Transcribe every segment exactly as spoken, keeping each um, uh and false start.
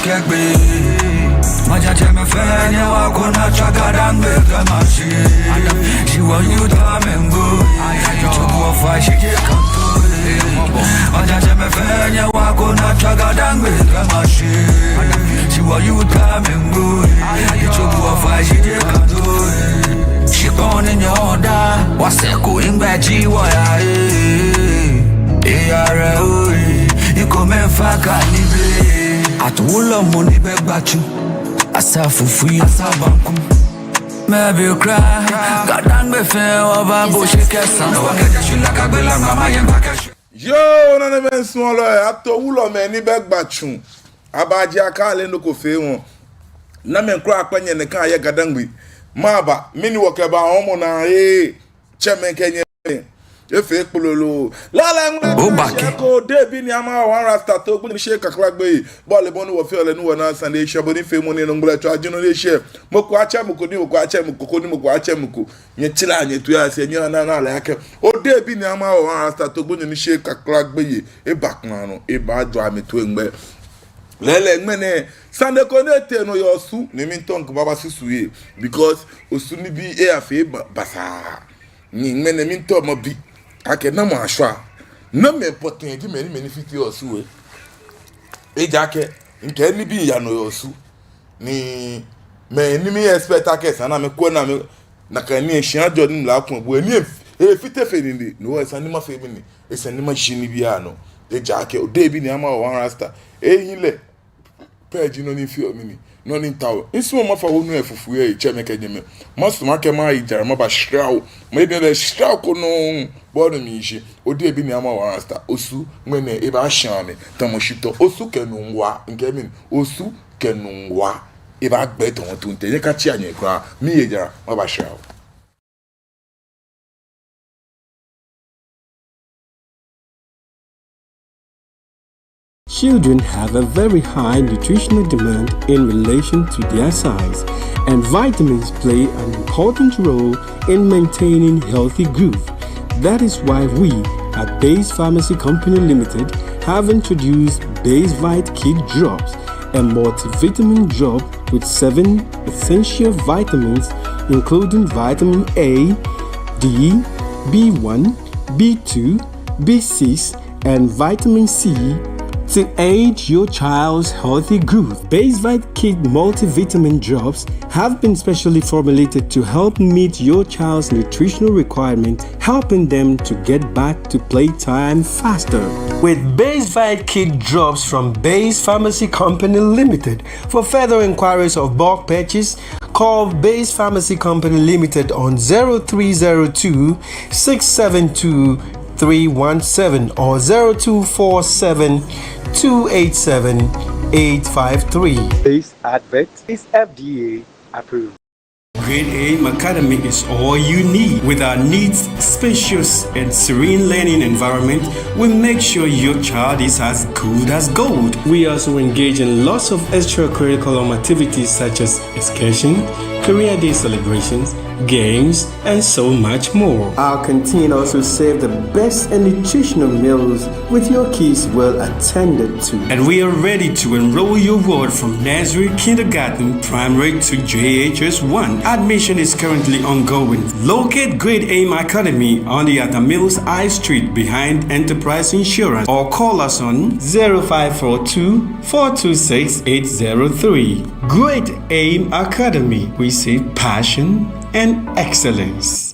Kɛkpe. Maŋtsɛmɛi fɛɛ nyɛwaa koni atswa Gadangme kɛma shi. Shi wɔ youth amɛŋgbo. Itsɔbu ofainɛ shi je kanto. Maŋtsɛmɛi fɛɛ nyɛwaa koni atswa Gadangme kɛma shi. Shi wɔ youth amɛŋgbo. Itsɔbu ofainɛ shi je kanto. Shikpɔŋ ni nyɔɔŋ daa, wɔsɛɛ ko ŋgbɛji wɔya, eh. Eyara, oh, eh. Ikome faka ni be. Atu wulɔmɔ ni bɛ gbatsu. Asa fufui, asa banku. Mɛɛ be kwraa, Gadangme fɛɛ wɔbaabo shi kɛ sane. Yoo, nanemɛi suɔlɔi, ato wulɔmɛi ni bɛ gbatsu. Abaaje akɛ ale nɔ ko feɔ wɔ. Namɛi kwraa kpɛ nyɛ nɛkɛ yɛ Gadangme. Maba, mɛni wɔkɛba, omɔ naa, eh. Tsɛmɛi kɛ nyɛmɛi. Efee kpololo. Lala ŋmɛnɛ. Obake. Ko Odehe bi ni ama wɔ One Rasta Togbo ni sheee kakla gbeyei. Bɔ ole bɔ ni wɔfeɔ lɛ ni wɔnaa sane lɛ eshɛ bɔ ni feemɔ ni nɔ ŋgbɛlɛ tsɔ ajunɔ lɛ eshɛ. Mɔ ko atsɛ mɔ ko ni mɔ ko atsɛ mɔ ko ko ni mɔ ko atsɛ mɔ ko. Nyɛtsila nyɛtoi asɛɛ nyɛnaa lɛ akɛ Odehe bi ni ama wɔ One Rasta Togbo ni sheee kakla gbeyei. Eba kpãa nɔ. Ebaajɔ amɛtoi ŋmɛ. Lɛɛlɛŋ ŋmɛnɛ. Sane ko ni etee nɔ yɛ Osu. Ni miitao mikɛ bo aba susu he. Because Osu nibii eyafee ba-, basaa. Ni ŋmɛnɛ miitao mabi akɛ namɔ ashwaa? Namɛi pɔtɛɛ ji mɛi ni, mɛi ni fiteɔ Osu we? Ejaakɛ mikɛ nibii yaa nɔ yɛ Osu. Ni mɛi ni mi-expect akɛ esa ni amɛkwɛ ni amɛ, nakai nii eshia jɔ ni mla kwɛ bo. Ni efite fe nii lɛ, no esa ni mafee mɛni? Esa ni mashi nibii anɔ. Ejaakɛ Odehe bi ni ama wɔ One Rasta. Ehi lɛ. Pɛ ji nɔ ni feɔ mi nɛɛ, nɔ ni mitaoɔ. Misumɔɔ mafa wonu lɛ fufui lɛ, tsɛmɛi kɛ nyɛmɛi. Masumɔ akɛ maye jara maba shra o. Maye dɛdɛ shra ko nɔ bɔ ni mishi. Odehe bi ni ama wɔ One Rasta. Osu ŋmɛnɛ ebaashã mli tamɔ shitɔ. Osu kɛ Nungua. Mikɛɛ mɛni? Osu kɛ Nungua. Ebaagbɛ tamɔ tuŋtɛ. Nyɛkatsia nyɛhe kwraa. Miye jara maba shra o. Children have a very high nutritional demand in relation to their size, and vitamins play an important role in maintaining healthy growth. That is why we at Base Pharmacy Company Limited have introduced Basevite Kid Drops, a multivitamin drop with seven essential vitamins, including vitamin A, D, B one, B two, B six, and vitamin C to aid your child's healthy growth. Basevite Kid multivitamin drops have been specially formulated to help meet your child's nutritional requirement, helping them to get back to playtime faster. With Basevite Kid Drops from Base Pharmacy Company Limited, for further inquiries of bulk purchase, call Base Pharmacy Company Limited on zero three zero two, six seven two, three one seven or zero two four seven, two eight seven, eight five three. This advert is F D A approved. Great Aim Academy is all you need. With our neat, spacious, and serene learning environment, we make sure your child is as good as gold. We also engage in lots of extracurriculum activities such as excursion, career day celebrations, games, and so much more. Our canteen also serve the best and nutritional meals with your kids well attended to. And we are ready to enroll your ward from nursery, kindergarten, primary to J H S one. Admission is currently ongoing. Locate Great Aim Academy on the Atta Mills High Street behind Enterprise Insurance or call us on zero five four two, four two six, eight zero three. Great Aim Academy, we see passion and excellence.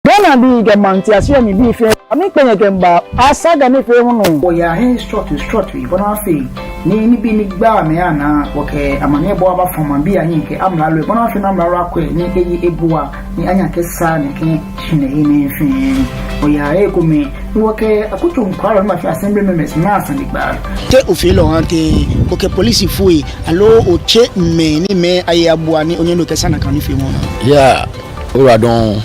Ghanabii kɛ maŋtiase mli bii fɛɛ, amɛkpɛ nyɛ kɛmiiba Asaga nifeemɔ nɔ. Wɔyaa he srɔtoi srɔtoi bɔ ni afee ni nibii ni gbaa mɛi anaa, wɔkɛ amaniɛbɔɔ abafɔ maŋbii ahiɛ kɛ amralo, bɔ ni afee ni amralo akwɛ ni eye ebua ni anyɛ akɛsaa nɛkɛ shihilɛi nɛɛ fɛɛ. Wɔyaa he kome ni wɔkɛ akutso nɔkwɛlɔi ni ma fee assembly members naa sanegbaa. Te ofeɔ lɛ ohaa tɛŋŋ, okɛ polisifoi aloo otsɛ mɛi ni amɛye abua ni onyɛ ni okɛsaa nakai nifeemɔ nɛɛ? Yeah, ora dɔŋŋ.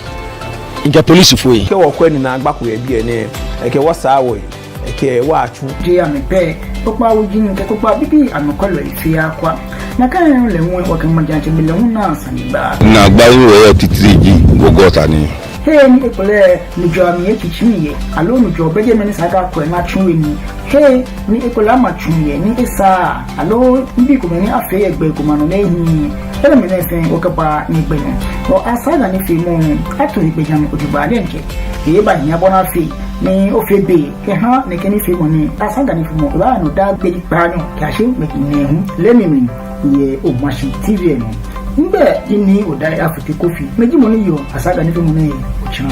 Mikɛ polisifoi. Kɛ wɔkwɛ ni naagba ko yɛ biɛ nɛɛ, ekɛ wɔ saa wɔyi, ekɛ wɔ atsu. Jeee amɛ pɛ, kpokpaa wuji kɛ kpokpaa bibii anɔkwɛlɔi fɛɛ akwa. Nakai nɔŋŋ lɛ hu wɔkɛ maŋtsɛmɛi lɛ hu naa sanegbaa. Naagbai ni wɔyɔɔ titri ji gɔgɔta ni. Hei ni ekolɛ nujɔɔ amli etsitsi yɛ, aloo nujɔɔ bɛ jɛmɛ ni esa akɛ akwɛ ni atsu he nii. Hei ni ekolɛ ama tsu yɛ ni esaaa, aloo nibii komɛi ni afee yɛ gbɛ ko ma nɔ ni ehiii. Enɛɛmɛi nɛɛ fɛɛ wɔkɛbaa nɛgbɛ nɔ. Wɔ Asaga nifeemɔ ato egbɛjianɔ jogbaŋŋ diɛŋtsɛ. Ebaahi abɔ ni afee ni ofee be kɛha nɛkɛ nifeemɔ nɛɛ. Asaga nifeemɔ ebaa nɔ daa Gbi kpaanyɔ kɛyashi Mɛi nɛɛhu lɛ mli yɛ Omashi T V lɛ nɔ. Migbɛi ji Nii Odai Afotey Kofi. Mi ji mɔ ni yɔɔ Asaga nifeemɔ nɛɛ he. Otsiaŋ.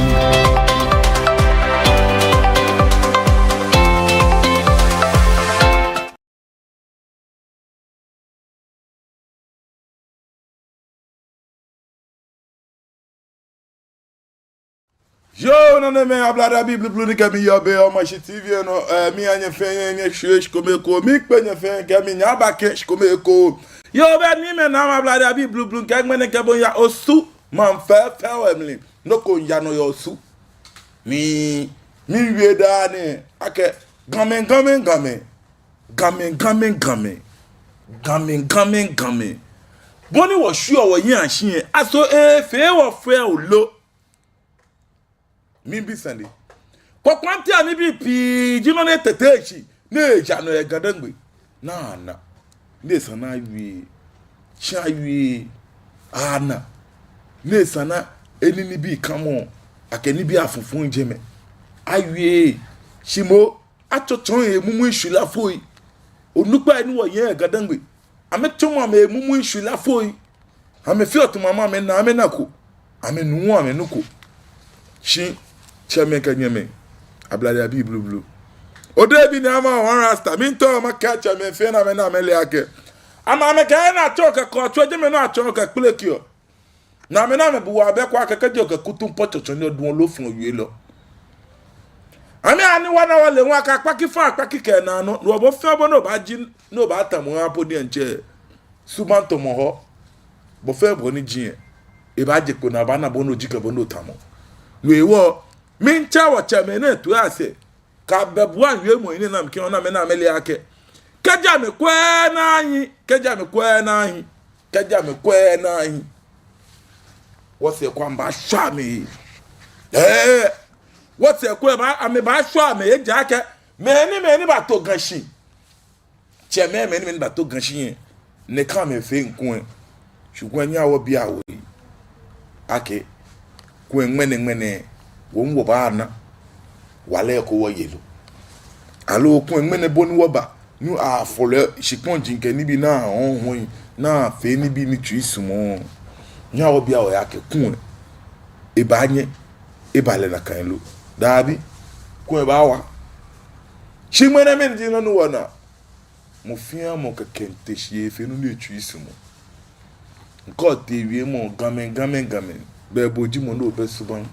Yoo, nanemɛi, ablade abii blublu ni kɛ mi yɔɔ biɛ yɛ Omashi T V lɛ nɔ, eh, miiha nyɛ fɛɛ nyɛ, nyɛshwie shikome ekoŋŋ, miikpee nyɛ fɛɛ kɛ mi nyɛ aba kɛ shikome ekoŋŋ. Yoo, bɛ ni mɛi, nanemɛi, ablade abii blublu, kɛ ŋmɛnɛ kɛbɔ miiya Osu maŋ fɛfɛo lɛ mli. Nɔ ko miiya nɔ yɛ Osu. Mi, miiwie daa nɛɛ akɛ Gamɛi, Gamɛi, Gamɛi. Gamɛi, Gamɛi, Gamɛi. Gamɛi, Gamɛi, Gamɛi. Bɔ ni wɔshwieɔ wɔyiŋ ashi lɛ, aso efee wɔ fɛo lo? Miibi sane. Kpɔkpɔŋ tia nibii pii ji nɔ ni tete shi ni eja nɔ yɛ Ga-Dangme. Ni ana. Ni esa ni awie. Shi awieee. Ana. Ni esa ni eni nibii kamɔ. Akɛ nibii afufu jɛmɛ. Awieee. Shi moŋ atsɔtsɔ emumui shwilafoi. Onukpai ni wɔyɛ yɛ Ga-Dangme, amɛtsɔmɔ amɛ emumui shwilafoi. Amɛfeɔ tamɔ amɛna, amɛnako. Amɛnuɔ, amɛnuko. Shi tsɛmɛi kɛ nyɛmɛi, ablade abii blublu, odebi ni ama wɔn rasta, miitao makɛɛ tsɛmɛi fɛɛ ni amɛna amɛle akɛ, amɛ, amɛkɛ ena tsɔ kɛ kɔ tsɔ jɛmɛ nɔ atsɔ kɛ kpelekeɔ. Ni amɛna amɛbu wɔ abɛ ko akɛ kɛji okɛ kutumpɔɔ tsɔtsɔ ni oduɔ loo ofɔɔ wielɔ. Amɛ ani wɔna wɔle wɔn akɛ akpaki fã akpaki kɛ naanɔ, ni wɔbɔ fɛɛ bɔ ni obaaji, ni obaatamɔ oha po diɛŋtsɛ. Subaŋ tamɔ hɔ. Bɔ fɛɛ bɔ ni ji lɛ, ebaaje kpo ni abaana bɔ ni oji kɛ bɔ ni otamɔ. No hewɔ, miitsɛ wɔtsɛmɛi nɛɛ toi asɛɛ. Kɛ abɛbua wiemɔi nɛɛ ni amɛkɛɔ ni amɛna amɛle akɛ, kɛji amɛkwɛɛɛ ni ahi, kɛji amɛkwɛɛɛ ni ahi, kɛji amɛkwɛɛɛ ni ahi, wɔsɛɛ ko amɛbaashwa amɛhe. Ɛɛ, wɔsɛɛ ko eba, amɛbaashwa amɛhe ejaakɛ mɛi ni, mɛi ni bato Ga shi. Tsɛmɛi, mɛi ni, mɛi ni bato Ga shi lɛ, nɛkɛ amɛfee kulɛ. Shi kulɛ nyɛhaa wɔbia wɔhe akɛ, kulɛ ŋmɛnɛŋmɛnɛ, wɔ hu wɔbaana wala ko wɔye lo? Aloo kulɛ ŋmɛnɛ bɔ ni wɔba, ni afɔ lɛ shikpɔji kɛ nibii ni ahɔ̃hɔ̃ yi, ni afee nibii ni tsui sumɔɔɔ? Nyɛhaa wɔbia wɔhe akɛ kulɛ ebaanyɛ eba lɛ nakai lo? Dabi, kulɛ ebaawa. Shi ŋmɛnɛ mɛni ji nɔ ni wɔna? Mɔ fɛɛ mɔ kɛkɛ miite shi efee nɔ ni etsui sumɔɔ. Ŋkɔ tee wiemɔ, Gamɛi, Gamɛi, Gamɛi. Bɛ bo ji mɔ ni obɛ subaŋ.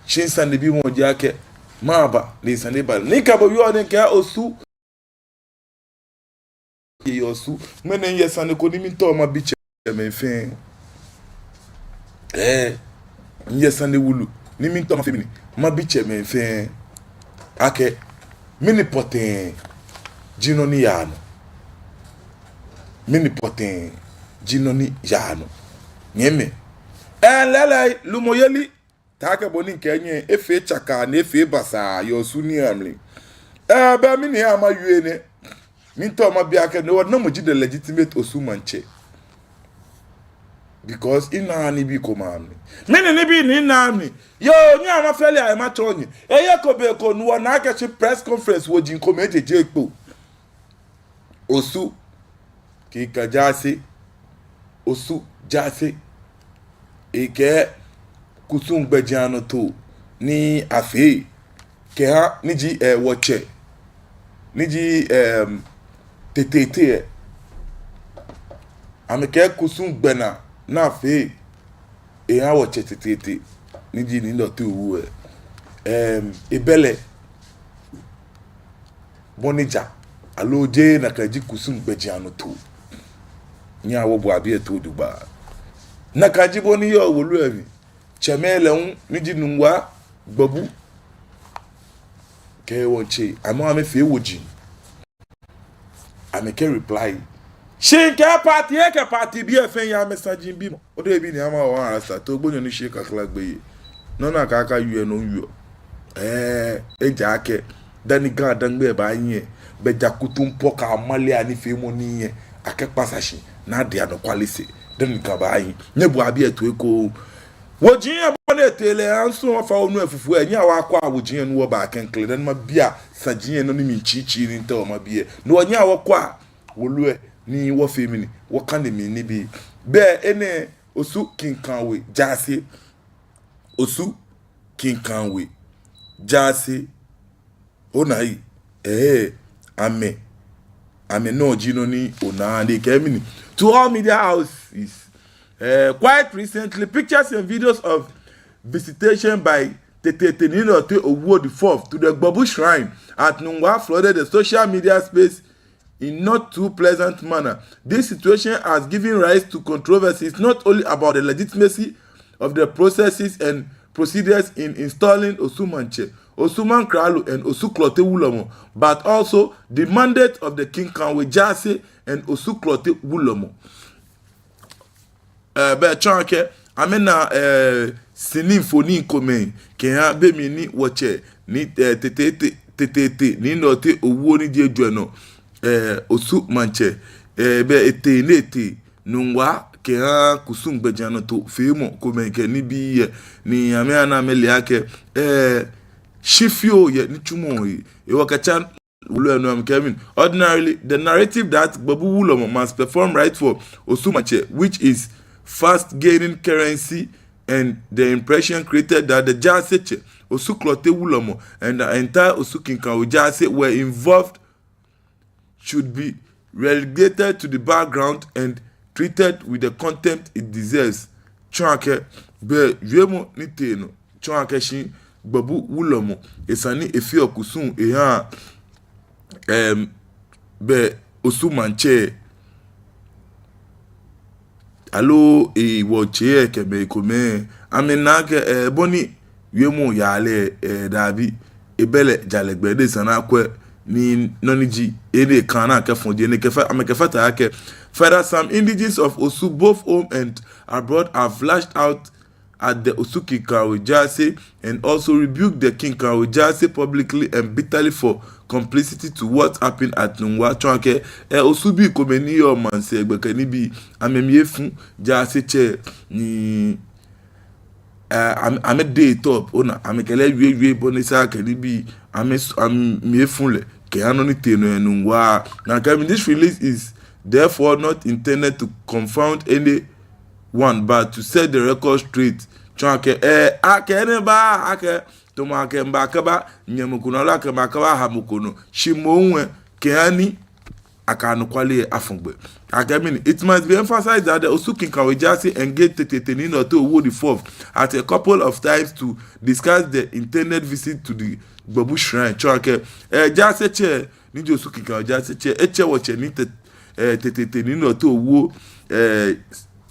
Shi misanebimɔ ji akɛ, mɛɛba ni sane ba lɛ? Ni kɛ bo wieɔ ni kɛ Osu. Yɛ Osu. Ŋmɛnɛ miyɛ sane ko ni miitao mabi tsɛmɛi fɛɛ. Ɛɛ, miyɛ sane wulu ni miitao mafee mɛni, mabi tsɛmɛi fɛɛ akɛ, mɛni pɔtɛɛ ji nɔ ni yaa nɔ? Mɛni pɔtɛɛ ji nɔ ni yaa nɔ? Nyɛmɛi. Ɛɛ, lɛɛlɛŋ, lumɔyeli, taakɛ bɔ ni mikɛɛ nyɛ, efee tsaka ni efee basaa yɛ Osu nii amli. Ɛɛ, bɛ mɛni hewɔ mawie nɛ? Miitao mabi akɛ, no hewɔ namɔ ji the legitimate Osu maŋtsɛ? Because minaaa nibii komɛi amli. Mɛni nibii ni minaaa amli? Yoo, nyɛhaa mafee lɛ, ayɛ matsɔɔ nyɛ. Eyeko be ko ni wɔna akɛ shi press conference woji komɛi ejeje kpo. Osu, kɛ eka jaase, Osu jaase, ekɛɛ kusum gbɛjianɔtoo ni afee kɛha ni ji, eh, wɔtsɛ, ni ji, ehm, Tetteh lɛ. Amɛkɛɛ kusum gbɛnaa ni afee eha wɔtsɛ Tetteh, ni ji Nii Dɔte Owuo lɛ. Ehm, ebɛ lɛ bɔ ni ja, aloo jeee nakai ji kusum gbɛjianɔtoo? Nyɛhaa wɔboa biɛ toi jogbaŋŋ. Nakai ji bɔ ni yɔɔ wolo lɛ mli. Tsɛmɛi lɛ hu, ni ji Nungua, Gbabu kɛ wɔtsɛ, amɛ, amɛfee woji. Amɛkɛ reply. Shi kɛ party, ekɛ party bii fɛɛ yaa amɛsaji bimɔ. Odebi ni ama wa rasta to gbonyo ni shi kakla gbeyei. Nɔ ni akɛɛ akɛ yue nɔ yue. Ɛɛ, ejaakɛ dani Ga Dangme baahi lɛ, bɛ ja kutumpɔɔ kɛ amale anifeemɔ ni yɔɔ, akɛkpasa shi ni adi anɔkwale sɛɛ. Dani Ga baahi. Nyɛbua biɛ toi ekoŋŋ. Woji lɛ bɔ ni etee lɛ, ansu wɔfa wɔnu lɛ fufui lɛ, nyɛhaa wɔkwɛa woji lɛ ni wɔba klɛŋklɛŋ, dani mabi saji lɛ nɔ ni mitsitsi ni mitao mabi lɛ. No nyɛhaa wɔkwɛa wolo lɛ ni wɔfee mɛni, wɔkane mli nibii. Bɛ enɛ Osu Kinkawe Jaase. Osu Kinkawe Jaase. Ona yi, eh, amɛ, amɛ nɔ ji nɔ ni ona lɛ kɛ mɛni. To all media houses, eh, quite recently, pictures and videos of visitation by Tetete Nii Nortey Owuo the fourth to the Gbobu Shrine at Nungua flooded the social media space in not too pleasant manner. This situation has given rise to controversies not only about the legitimacy of the processes and procedures in installing Osu Maŋtsɛ, Osu Maŋkralo, and Osu Klɔte Wulɔmɔ, but also the mandate of the Kinkawe Jaase and Osu Klɔte Wulɔmɔ. Eh, bɛ tsɔɔ akɛ amɛna, eh, sini mfonii komɛi kɛha be mli ni wɔtsɛ ni, eh, Tetete, Tetete Nii Nortey Owuo ni ji ejwɛ nɔ, eh, Osu Maŋtsɛ, eh, bɛ etee ni etee Nungua kɛha kusum gbɛjianɔtoo feemɔ komɛi kɛ nibii lɛ, ni amɛna amɛle akɛ, eh, shi fioo yɛ nitsumɔ lɛ he. Ewɔ kɛtsa wolo lɛ nɔ amɛkɛɛ mɛni. Ordinarily, the narrative that Gbobu Wulɔmɔ must perform rite for Osu Maŋtsɛ, which is fast gaining currency, and the impression created that the Jaasetsɛ, Osu Klɔte Wulɔmɔ, and the entire Osu Kinkawe Jaase were involved should be relegated to the background and treated with the contempt it deserves. Tsɔɔ akɛ, bɛ wiemɔ ni tee nɔ tsɔɔ akɛ shi Gbobu Wulɔmɔ, esa ni efee kusum eha, em, bɛ Osu Maŋtsɛ, aloo ewɔtsɛ lɛ kɛ mɛi komɛi, amɛna akɛ, eh, bɔ ni wiemɔ yaa lɛ, eh, dabi, ebɛ lɛ jalɛ gbɛ ni esa ni akwɛ ni nɔ ni ji, eh, ni eka ni akɛfɔ ji, ni kɛfa-, amɛkɛfata akɛ. Further, some indigenes of Osu, both home and abroad, have lashed out at the Osu Kinkawe Jaase and also rebuked the Kinkawe Jaase publicly and bitterly for complicity to what happened at Nungua. Tsɔɔ akɛ, eh, Osubii komɛi ni yɔɔ maŋsɛɛ gbɛ kɛ nibii, amɛmli efu Jaasetsɛ ni, eh, amɛ, amɛdɛŋ top, ona, amɛkɛ lɛ wiewie bɔ ni sa kɛ nibii, amɛ, amɛmli efu lɛ kɛha nɔ ni tee nɔ yɛ Nungua. Nakai mli, this release is therefore not intended to confound any one, but to set the record straight. Tsɔɔ akɛ, eh, akɛ enɛ ba, akɛ, tamɔ akɛ mba kɛba nyɛ mɔ ko nɔ, aloo akɛ mba kɛba ha mɔ ko nɔ. Shi moŋ lɛ, kɛha ni akɛ anɔkwale lɛ afɔ gbɛ. Akɛ mɛni, it must be emphasized that the Osu Kinkawe Jaase engaged Tetete Nii Nortey Owuo the fourth at a couple of times to discuss the intended visit to the Gbobu Shrine. Tsɔɔ akɛ, eh, Jaasetsɛ, ni ji Osu Kinkawe Jaasetsɛ, etsɛ wɔtsɛ ni Te-, eh, Tetete Nii Nortey Owuo, eh,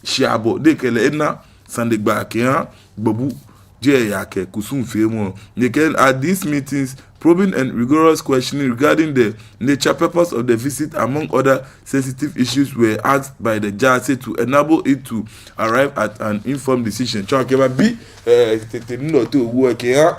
shi abɔ, ni ekɛ lɛ ena sanegbaa kɛha Gbobu, jeee akɛ kusum feemɔ. Ni ekɛɛ, at these meetings, probing and rigorous questioning regarding the nature, purpose of the visit, among other sensitive issues, were asked by the Jaase to enable it to arrive at an informed decision. Tsɔɔ akɛ ebabi, eh, Tetete Nii Nortey Owuo lɛ kɛha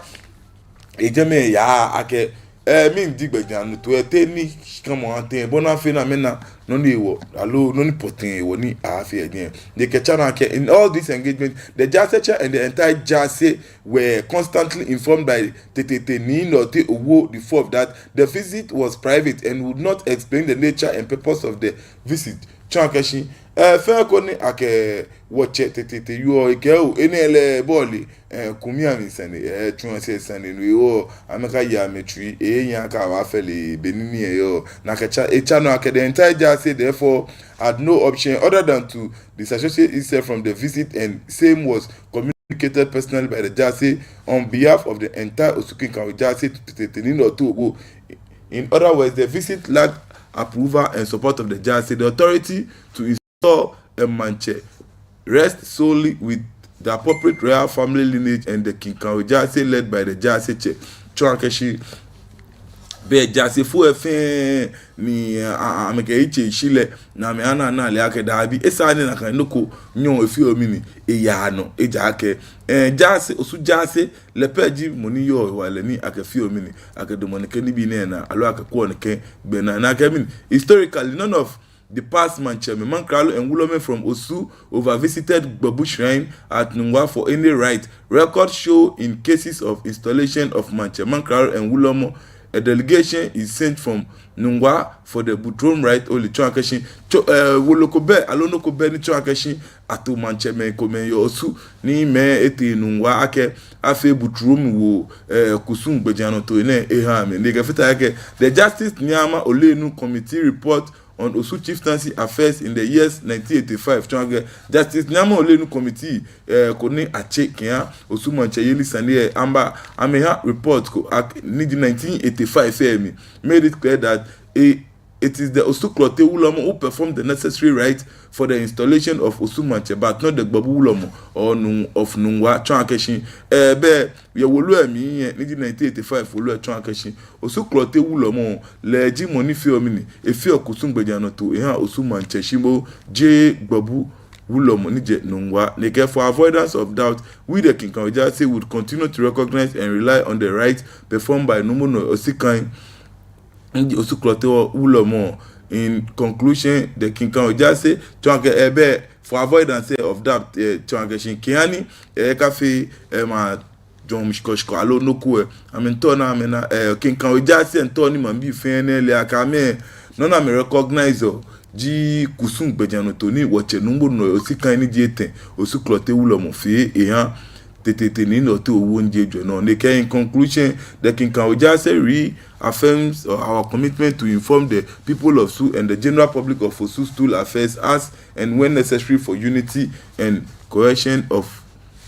ejɛmɛ yaa akɛ, eh, mɛni ji gbɛjianɔtoo lɛ, te ni shikamɔ atee, bɔ ni afee ni amɛna nɔ ni ewɔ, aloo nɔ ni pɔtɛɛ ewɔ ni afee yɛ jɛi. Ni ekɛtsa nɔ akɛ, in all this engagement, the Jaasetsɛ and the entire Jaase were constantly informed by Tetete Nii Nortey Owuo the fourth that the visit was private and would not explain the nature and purpose of the visit. Tsɔɔ akɛ shi, eh, fɛɛ ko ni akɛ wɔtsɛ Tetete yɔɔ, ekɛɛ oo, enɛ lɛ bɔle, eh, kumi ami sane, eh, tsuɔ sɛɛ sane nɔ ewɔ, amɛkaye amɛtsui, eh, nya ka wa fɛle, be ni nii lɛ yɔɔ. Nakai tsa, etsa nɔ akɛ the entire Jaase therefore had no option other than to disassociate itself from the visit, and same was communicated personally by the Jaase on behalf of the entire Osu Kinkawe Jaase to Tetete Nii Nortey Owuo. In other words, the visit lacked approval and support of the Jaase. The authority to install a Maŋtsɛ rests solely with the appropriate royal family lineage and the Kinkawe Jaase led by the Jaasetsɛ. Tsɔɔ akɛ shi bɛ jaasefoi lɛ fɛɛ ni, a, a, amɛkɛ yitsei shi lɛ, ni amɛnaa lɛ akɛ daabi, esaaa ni nakai nɔ ko nyɛɔ efeɔ mɛni, eyaa nɔ, ejaakɛ, eh, jaase, Osu jaase lɛ pɛ ji mɔ ni yɔɔ hewalɛ ni akɛfeɔ mɛni, akɛdamɔ nɛkɛ nibii nɛɛ naa, aloo akɛkwɛɔ nɛkɛ gbɛ naa, ni akɛ mɛni, historically, none of the past Maŋtsɛmɛi, Mankralo and Wulɔmɛi from Osu over visited Gbabu Shrine at Nungua for any rite. Records show in cases of installation of Maŋtsɛ, Mankralo and Wulɔmɔ, a delegation is sent from Nungua for the Buturom rite only. Tsɔɔ akɛ shi, tsɔ, eh, wolo ko bɛ, aloo nɔ ko bɛ ni tsɔɔ akɛ shi ato maŋtsɛmɛi komɛi yɛ Osu, ni mɛi etee Nungua akɛ afee Buturom woo, eh, kusum gbɛjianɔtoo nɛɛ eha amɛ. Ni ekɛfata akɛ, the Justice Nyama Ollennu Committee report on Osu chieftaincy affairs in the years nineteen eighty-five. Tsɔɔ akɛ Justice Nyama Ollennu Committee, eh, ko ni atse kɛha Osu maŋtsɛyeli sane lɛ, amɛba, amɛha report ko ak-, ni ji nineteen eighty-five lɛ mli, made it clear that a, it is the Osu Klottey Wulɔmɔ who performed the necessary rite for the installation of Osu Maŋtsɛ, but not the Gbabu Wulɔmɔ or Nung-, of Nungua. Tsɔɔ akɛ shi, eh, bɛ yɛ wolo lɛ mli lɛ, ni ji nineteen eighty-five wolo lɛ, tsɔɔ akɛ shi Osu Klottey Wulɔmɔ lɛ ji mɔ ni feɔ mɛni, efeɔ kusum gbɛjianɔtoo eha Osu Maŋtsɛ, shi moŋ jeee Gbabu Wulɔmɔ ni jɛ Nungua. Ni ekɛɛ, for avoidance of doubt, we the Kinkawe Jaase would continue to recognize and rely on the rites performed by Nuumo Noi Osikan, Osu Klottey Wulɔmɔ. In conclusion, the Kinkawe Jaase, tsɔɔ akɛ, eh, bɛ, for avoidance, eh, of doubt, eh, tsɔɔ akɛ shi kɛha ni, eh, akafee, eh, majɔɔmɔ shikɔshikɔ aloo nɔ ko lɛ, amɛmiitao ni amɛna, eh, Kinkawe Jaase miitao ni maŋbii fɛɛ ana lɛ akɛ amɛ, nɔ ni amɛ-recognize-ɔ ji kusum gbɛjianɔtoo ni wɔtsɛ Nuumo Noi Osikan ni ji etɛ, Osu Klottey Wulɔmɔ fee eha Tete Tete Nii Nɔte Owuo ni ji ejwɛ nɔ. Ni ekɛɛ, in conclusion, the Kinkawe Jaase reaffirms our commitment to inform the people of Osu and the general public of Osu stool affairs as and when necessary for unity and cohesion of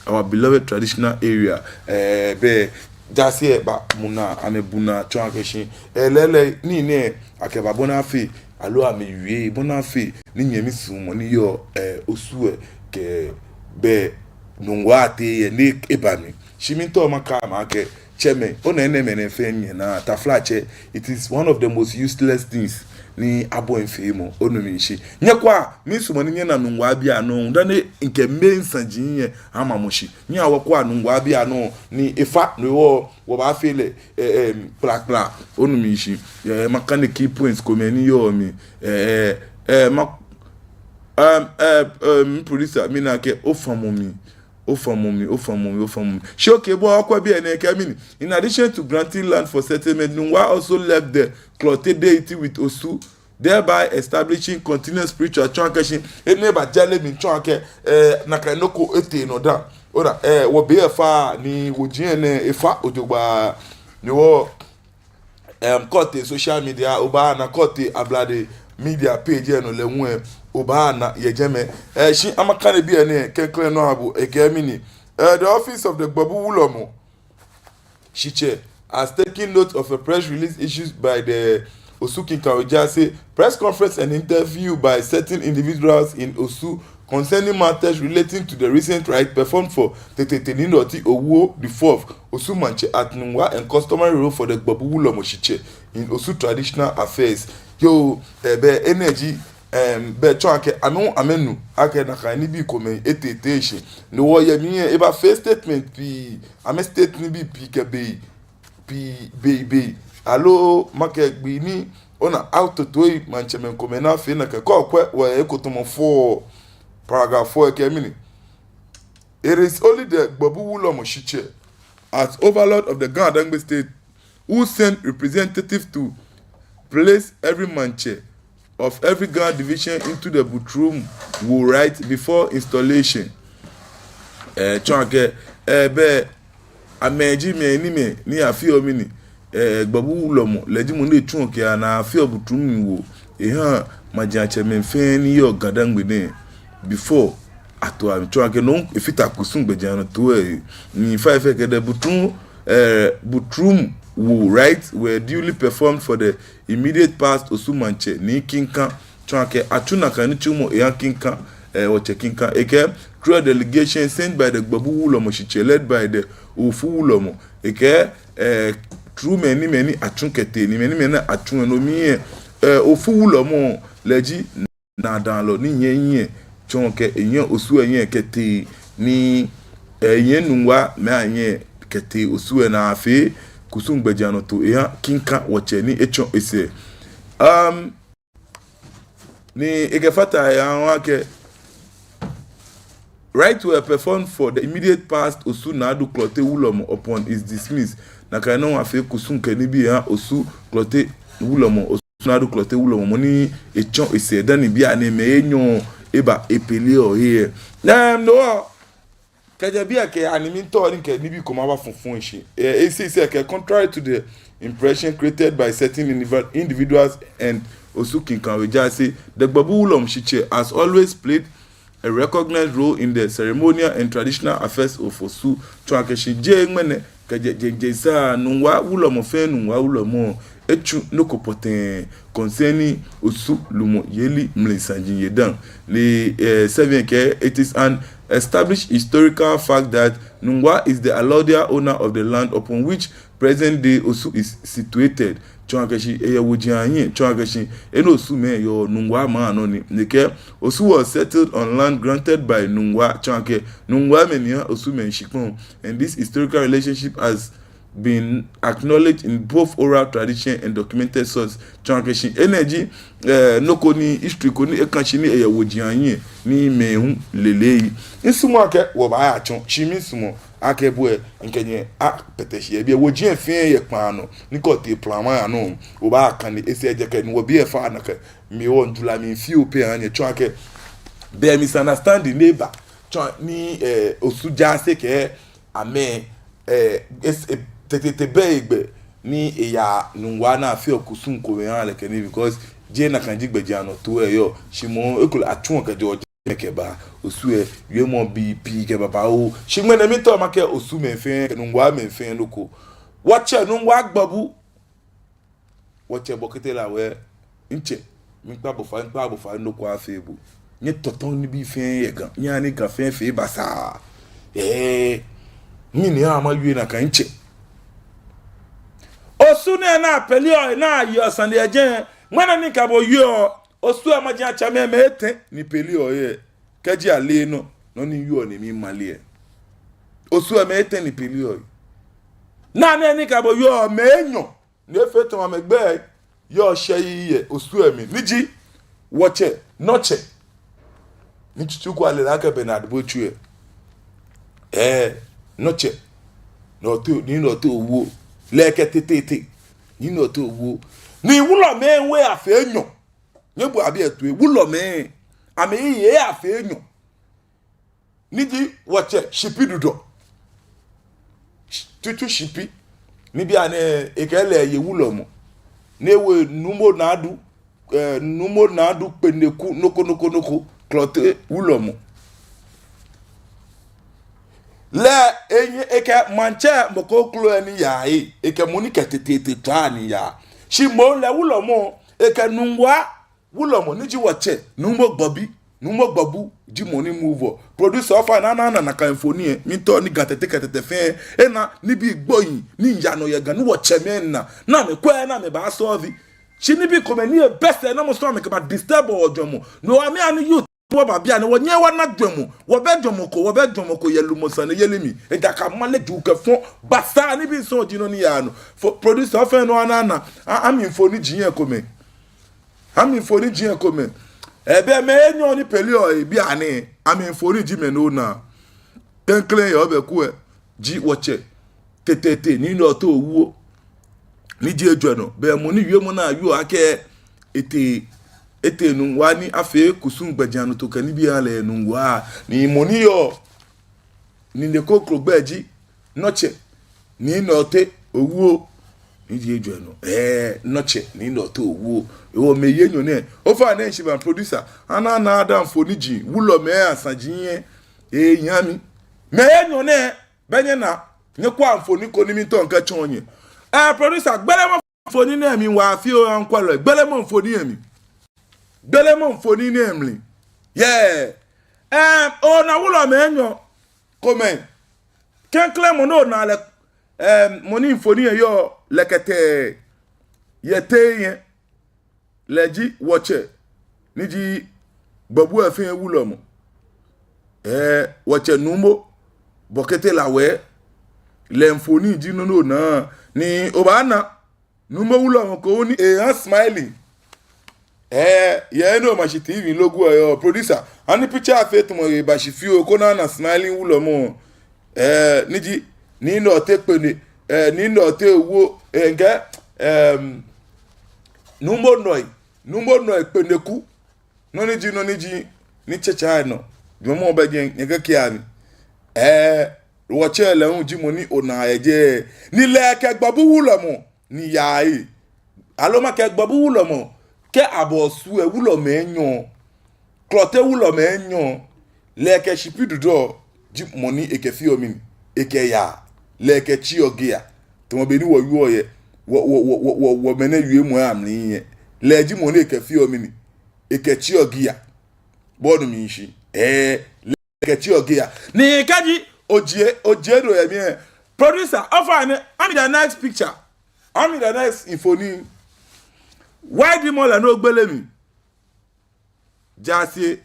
our beloved traditional area. Eh, bɛ jaase lɛ ba mli naa, amɛbu naa, tsɔɔ akɛ shi, eh, lɛɛlɛŋ nii nɛɛ akɛba bɔ ni afee, aloo amɛwie bɔ ni afee ni nyɛmi suɔmɔ ni yɔɔ, eh, Osu lɛ kɛ bɛ Nungua ateŋ lɛ ni eba mli. Shi miitao makɛɛ amɛ akɛ, tsɛmɛi, ona enɛɛmɛi nɛɛ fɛɛ nyɛnaa, taflatsɛ, it is one of the most useless things ni abɔi feemɔ, onu mishishi. Nyɛkwɛa, miisumɔ ni nyɛna Nungua bianɛ, dani mikɛ main saji lɛ amamɔ shi. Nyɛhaa wɔkwɛa Nungua bianɛ, ni efa, no hewɔ wɔbaafee lɛ, eh, eh, kplakpla, onu mishishi. Eh, makane key points komɛi ni yɔɔ mli. Eh, eh, eh, ma, um, eh, eh, mi producer, mina akɛ ofamɔ mi. Ofamɔ mi, ofamɔ mi, ofamɔ mi. Shi okay, bo okwɛ biɛ nɛɛ ekɛɛ mɛni. In addition to granting land for settlement, Nungua also left the Klottey deity with Osu, thereby establishing continuous spiritual, tsɔɔ akɛ shi, enɛ ba jale mli, tsɔɔ akɛ, eh, nakai nɔ ko etee nɔ dã. Ona, eh, wɔbe efa ni wɔji lɛ nɛɛ efa jogbaŋŋ. Ni wɔ, em, kɛ otee social media, obaana, kɛ otee Ablade media page lɛ nɔ lɛ hu lɛ, obaana yɛ jɛmɛ. Eh, shi amakane biɛ nɛɛ klɛŋklɛŋ nɔ aha bo, ekɛɛ mɛni. Eh, the office of the Gbabu Wulɔmɔ Shitsɛ has taken note of a press release issued by the Osu Kinkawe Jaase, press conference and interview by certain individuals in Osu concerning matters relating to the recent rite performed for Tete Tete Nii Nɔte Owuo the fourth, Osu Maŋtsɛ at Nungua and customary role for the Gbabu Wulɔmɔ Shitsɛ in Osu traditional affairs. Yoo, eh, bɛ enɛ ji, em, bɛ tsɔɔ akɛ amɛ hu amɛnu akɛ nakai nibii komɛi etee tee shi. Ni wɔyɛ mli lɛ, ebafee statement pii, amɛ state nibii pii kɛ bei pii, bei, bei. Aloo makɛɛ gbi ni, ona, ato toi maŋtsɛmɛi komɛi ni afee nakai. Kɛ okwɛ wɔyɛ eko tamɔ four, paragraph four, ekɛɛ mɛni. It is only the Gbabu Wulɔmɔ Shitsɛ, as overlord of the Ga-Dangme state, who sent representatives to place every Maŋtsɛ of every Ga division into the Buturom woo rite before installation. Eh, tsɔɔ akɛ, eh, bɛ amɛ ji mɛi ni mɛi ni afeɔ mɛni, eh, Gbabu Wulɔmɔ lɛ ji mɔ ni etsuɔ kɛyaa ni afeɔ Buturom woo ehaa majiatsɛmɛi fɛɛ ni yɔɔ Ga-Dangme nɛɛ before ato amɛ, tsɔɔ akɛ no efata kusum gbɛjianɔtoo lɛ. Ni fai fɛɛ kɛ the Buturom, eh, Buturom woo rites were duly performed for the immediate past Osu Maŋtsɛ Nii Kinka. Tsɔɔ akɛ atsu nakai nitsumɔ eha Kinka, eh, wɔtsɛ Kinka. Ekɛɛ through a delegation sent by the Gbabu Wulɔmɔ Shitsɛ led by the Ofu Wulɔmɔ. Ekɛɛ, eh, through mɛi ni, mɛi ni atsu kɛtee, ni mɛi ni, mɛi ni atsu lɛ, no mli lɛ, eh, Ofu wulɔmɔ lɛ ji naadamɔlɔ ni hiɛ hiɛ, tsɔɔ akɛ ehiɛ Osu lɛ hiɛ kɛtee, ni, eh, ehiɛ Nungua mɛi ahiɛ kɛtee Osu lɛ, ni afee kusum gbɛjianɔtoo eha Kinka Wɔtsɛ ni etsɔ esɛɛ. Um, ni ekɛfata he aha wɔ akɛ, rite were performed for the immediate past Osu Nadu Klottey wulɔmɔ upon his dismiss. Nakai nɔŋŋ afee kusum kɛ nibii aha Osu Klottey wulɔmɔ, Osu Nadu Klottey wulɔmɔ, mɔ ni etsɔ esɛɛ dani bianɛ mɛi enyɔ eba epeleɔ ehe. Em, no hewɔ, kɛjɛ biɛ kɛya ni miitao ni mikɛ nibii komɛi aba funfun shi. Eh, ese, ese akɛ, contrary to the impression created by certain indivi-, individuals and Osu Kinka Weija, say the Gbabu wulɔmɔ shitsɛ has always played a recognized role in the ceremonial and traditional affairs of Osu. Tsɔɔ akɛ shi jeee ŋmɛnɛ kɛjɛ jeŋ jeŋ sa Nungua wulɔmɔ fɛɛ Nungua wulɔmɔ etsu nɔ ko pɔtɛɛ concerning Osu lumɔyeli mli saji yɛ dã. Ni, eh, seven kɛɛ, it is an established historical fact that Nungua is the allodial owner of the land upon which present-day Osu is situated. Tsɔɔ akɛ shi eyɛ woji ahiɛ, tsɔɔ akɛ shi he ni Osumɛi yɔɔ, Nungua maŋ nɔ ni. Ni ekɛɛ, Osu was settled on land granted by Nungua, tsɔɔ akɛ Nungua mɛi ni ha Osumɛi shikpɔŋ, and this historical relationship has been acknowledged in both oral tradition and documented sources. Tsɔɔ akɛ shi enɛ ji, eh, nɔ ko ni history ko ni eka shi ni eyɛ woji ahiɛ ni mɛi hu le lɛ. Misumɔɔ akɛ wɔbaayatsɔ, shi miisumɔ akɛ bo lɛ, mikɛ nyɛ akpɛtɛ shi yɛ biɛ, woji lɛ fɛɛ yɛ kpaa nɔ, ni kɛ otee plama ya nɔ, obaakane esɛɛ, ejaakɛ ni wɔbii lɛ fã nakai, mi wɔ njula mi fioo pɛ aha nyɛ, tsɔɔ akɛ be misunderstanding ni ba, tsɔɔ ni, eh, Osu Jaase kɛ amɛ, eh, es-, eh, tete tete bɛ egbɛ ni eya Nungua ni afeɔ kusum komɛi aha lɛ kɛ nii, because jeee nakai ji gbɛjianɔtoo lɛ yɔɔ, shi moŋ ekolɛ atsuɔ kɛjɛɔ jɛmɛ kɛbaa Osu lɛ, wiemɔ bii pii kɛ babaoo. Shi ŋmɛnɛ miitao makɛɛ Osumɛi fɛɛ, Nungua mɛi fɛɛ nɔ ko. Wɔtsɛ Nungua Gbabu, Wɔtsɛ Bɔkete La Wɛ, mitsɛ, miikpa bo fai, miikpa bo fai, nɔ ko afee bo. Nyɛtɔtɔ nibii fɛɛ yɛ Ga, nyɛhaa ni Ga fɛɛ fee basaa. Ɛɛ, mi ni ama wie nakai, mitsɛ. Osu nɛɛ ni apeleɔ, ni ayeɔ sane yɛ jɛi, ŋmɛnɛ ni mikɛ bo wieɔ, Osu lɛ maji atsɛmɛi mɛi etɛ ni peleɔ yɛ. Kɛji ale nɔ, nɔ ni wieɔ ni mimale lɛ. Osu lɛ mɛi etɛ ni peleɔ. Ni nɛɛ ni mikɛ bo wieɔ, mɛi enyɔ ni efee tamɔ amɛgbɛi yɔɔ shɛii yɛ Osu lɛ mli, ni ji Wɔtsɛ, Nɔtsɛ, ni tsutsu ko ale lɛ akɛ Bernard Botsu lɛ. Ɛɛ, Nɔtsɛ, Nɔtɛ, Nii Nɔtɛ Owuo, lɛ kɛ Tɛtɛtɛ, Nii Nɔtɛ Owuo. Ni wulɔmɛi lɛ afee enyɔ. Nyɛbua biɛ toi, wulɔmɛi, amɛyi lɛ afee enyɔ. Ni ji Wɔtsɛ Shipi Dudɔ. Sh-, Tsutsu Shipi. Ni bianɛ ekɛ lɛ ye wulɔmɔ. Ni ewo Nuumo Naadu, eh, Nuumo Naadu Kpeneku nɔ ko nɔ ko nɔ ko Klottey wulɔmɔ. Lɛ enyiɛ ekɛ maŋtsɛ mɔ kroko lɛ ni yaa lɛ, ekɛ mɔ ni kɛ Tɛtɛtɛ tswaa ni yaa. Shi moŋ lɛ wulɔmɔ, ekɛ Nungua wulɔmɔ ni ji Wɔtsɛ, Nuumo Gbabi, Nuumo Gbabu ji mɔ ni move. Producer, ofainɛ ana, ana nakai mfoniri lɛ, miitao ni Ga Tɛtɛ kɛ Tɛtɛ fɛɛ ana nibii gbɔi ni yaa nɔ yɛ Ga ni wɔtsɛmɛi na, ni amɛkwɛ ni amɛba solve. Shi nibii komɛi ni ebɛ sɛɛnamɔ sɔŋŋ amɛkɛba disturb wɔjwɛŋmɔ. No hewɔ miiha ni youth, wɔba bianɛ wɔnyɛ wɔna jwɛŋmɔ. Wɔbɛ jwɛŋmɔ ko, wɔbɛ jwɛŋmɔ ko yɛ lumɔ saneyeli mli. Ejaakɛ amale juu kɛ fɔ basaa nibii sɔŋŋ ji nɔ ni yaa nɔ. Fo-, producer, ofainɛ ana, ana, a-, amɛmfoniri lɛ komɛi. Amɛmfoniri lɛ komɛi. Ebɛ mɛi enyɔ ni peleɔ yɛ bianɛ. Amɛmfoniri ji mɛi ni ona. Klɛŋklɛŋ yɛ obɛku lɛ ji Wɔtsɛ Tɛtɛtɛ Nii Nɔtɛ Owuo, ni ji ejwɛ nɔ. Bɛ mɔ ni wiemɔ ni awieɔ akɛ etee, etee Nungua ni afee kusum gbɛjianɔtoo kɛ nibii aha lɛ Nungua. Ni mɔ ni yɔɔ nine kroko gbɛi ji Nɔtsɛ Nii Nɔtɛ Owuo, ni ji ejwɛ nɔ. Ɛɛ, Nɔtsɛ Nii Nɔtɛ Owuo. Hewɔ mɛi enyɔ nɛɛ. Ofainɛ, shi ba producer, ana, ana adamfo ni ji wulɔmɛi asaji lɛ. Eeya mi. Mɛi enyɔ nɛɛ, bɛ nyɛna, nyɛkwɛa mfoniri ko ni miitao mikɛtsɔɔ nyɛ. Ɛɛ, producer, gbelemɔ mfoniri nɛɛ mli waa fioo, ankwɛlɔi. Gbelemɔ mfoniri lɛ mli. Gbelemɔ mfoniri nɛɛ mli. Yeah. Ɛɛ, ona wulɔmɛi enyɔ komɛi. Klɛŋklɛŋ mɔ ni ona lɛ, ɛɛ, mɔ ni mfoniri lɛ yɔɔ lɛkɛtɛɛ yɛ teŋ lɛ, lɛ ji wɔtsɛ ni ji Gbɔbu lɛ fɛɛ wulɔmɔ. Ɛɛ, wɔtsɛ Nuumo Bɔkete Lawɛ, lɛ mfoniri ji nɔ ni onaa, ni obaana Nuumo wulɔmɔ ko ni eha smiling. Ɛɛ, yɛ nɔ Omashi T V logo lɛ yɔɔ. Producer, ani picture lɛ afee tamɔ ebashi fioo koni ana smiling wulɔmɔ. Ɛɛ, ni ji Nii Nɔɔte Kpene, ɛɛ, Nii Nɔɔte Owuo, ɛɛ, ŋkɛɛ, ɛm, Nuumo Nɔi, Nuumo Nɔi Kpeneku. Nɔ ni ji, nɔ ni ji, ni tsɛtsɛ nɔ. Jwɛŋmɔ bɛ jɛi, nyɛkɛɛ kɛha mi. Ɛɛ, wɔtsɛ lɛ hu ji mɔ ni onaa yɛ jɛi. Ni lɛ kɛ Gbɔbu wulɔmɔ ni yaa lɛ. Aloo makɛɛ Gbɔbu wulɔmɔ, kɛ abɔ Osu lɛ wulɔmɛi enyɔ, Klɔte wulɔmɛi enyɔ, lɛ kɛ Shipidudɔ ji mɔ ni ekɛfeɔ mɛni, ekɛyaa, lɛ kɛtsiɔ gear. Tamɔ bɔ ni wɔwieɔ yɛ, wɔ, wɔ, wɔ, wɔ, wɔ, wɔ mɛnɛ wiemɔ lɛ amli lɛ. Lɛ ji mɔ ni ekɛfeɔ mɛni, ekɛtsiɔ gear. Bo onu mishishi? Ɛɛ, lɛ kɛtsiɔ gear. Ni kɛji ojie, ojie do yɛ mli lɛ. Producer, ofainɛ, ha mi the next picture. Ha mi the next mfoniri. Why di mɔ lɛ nɔ gbele mi? Jaase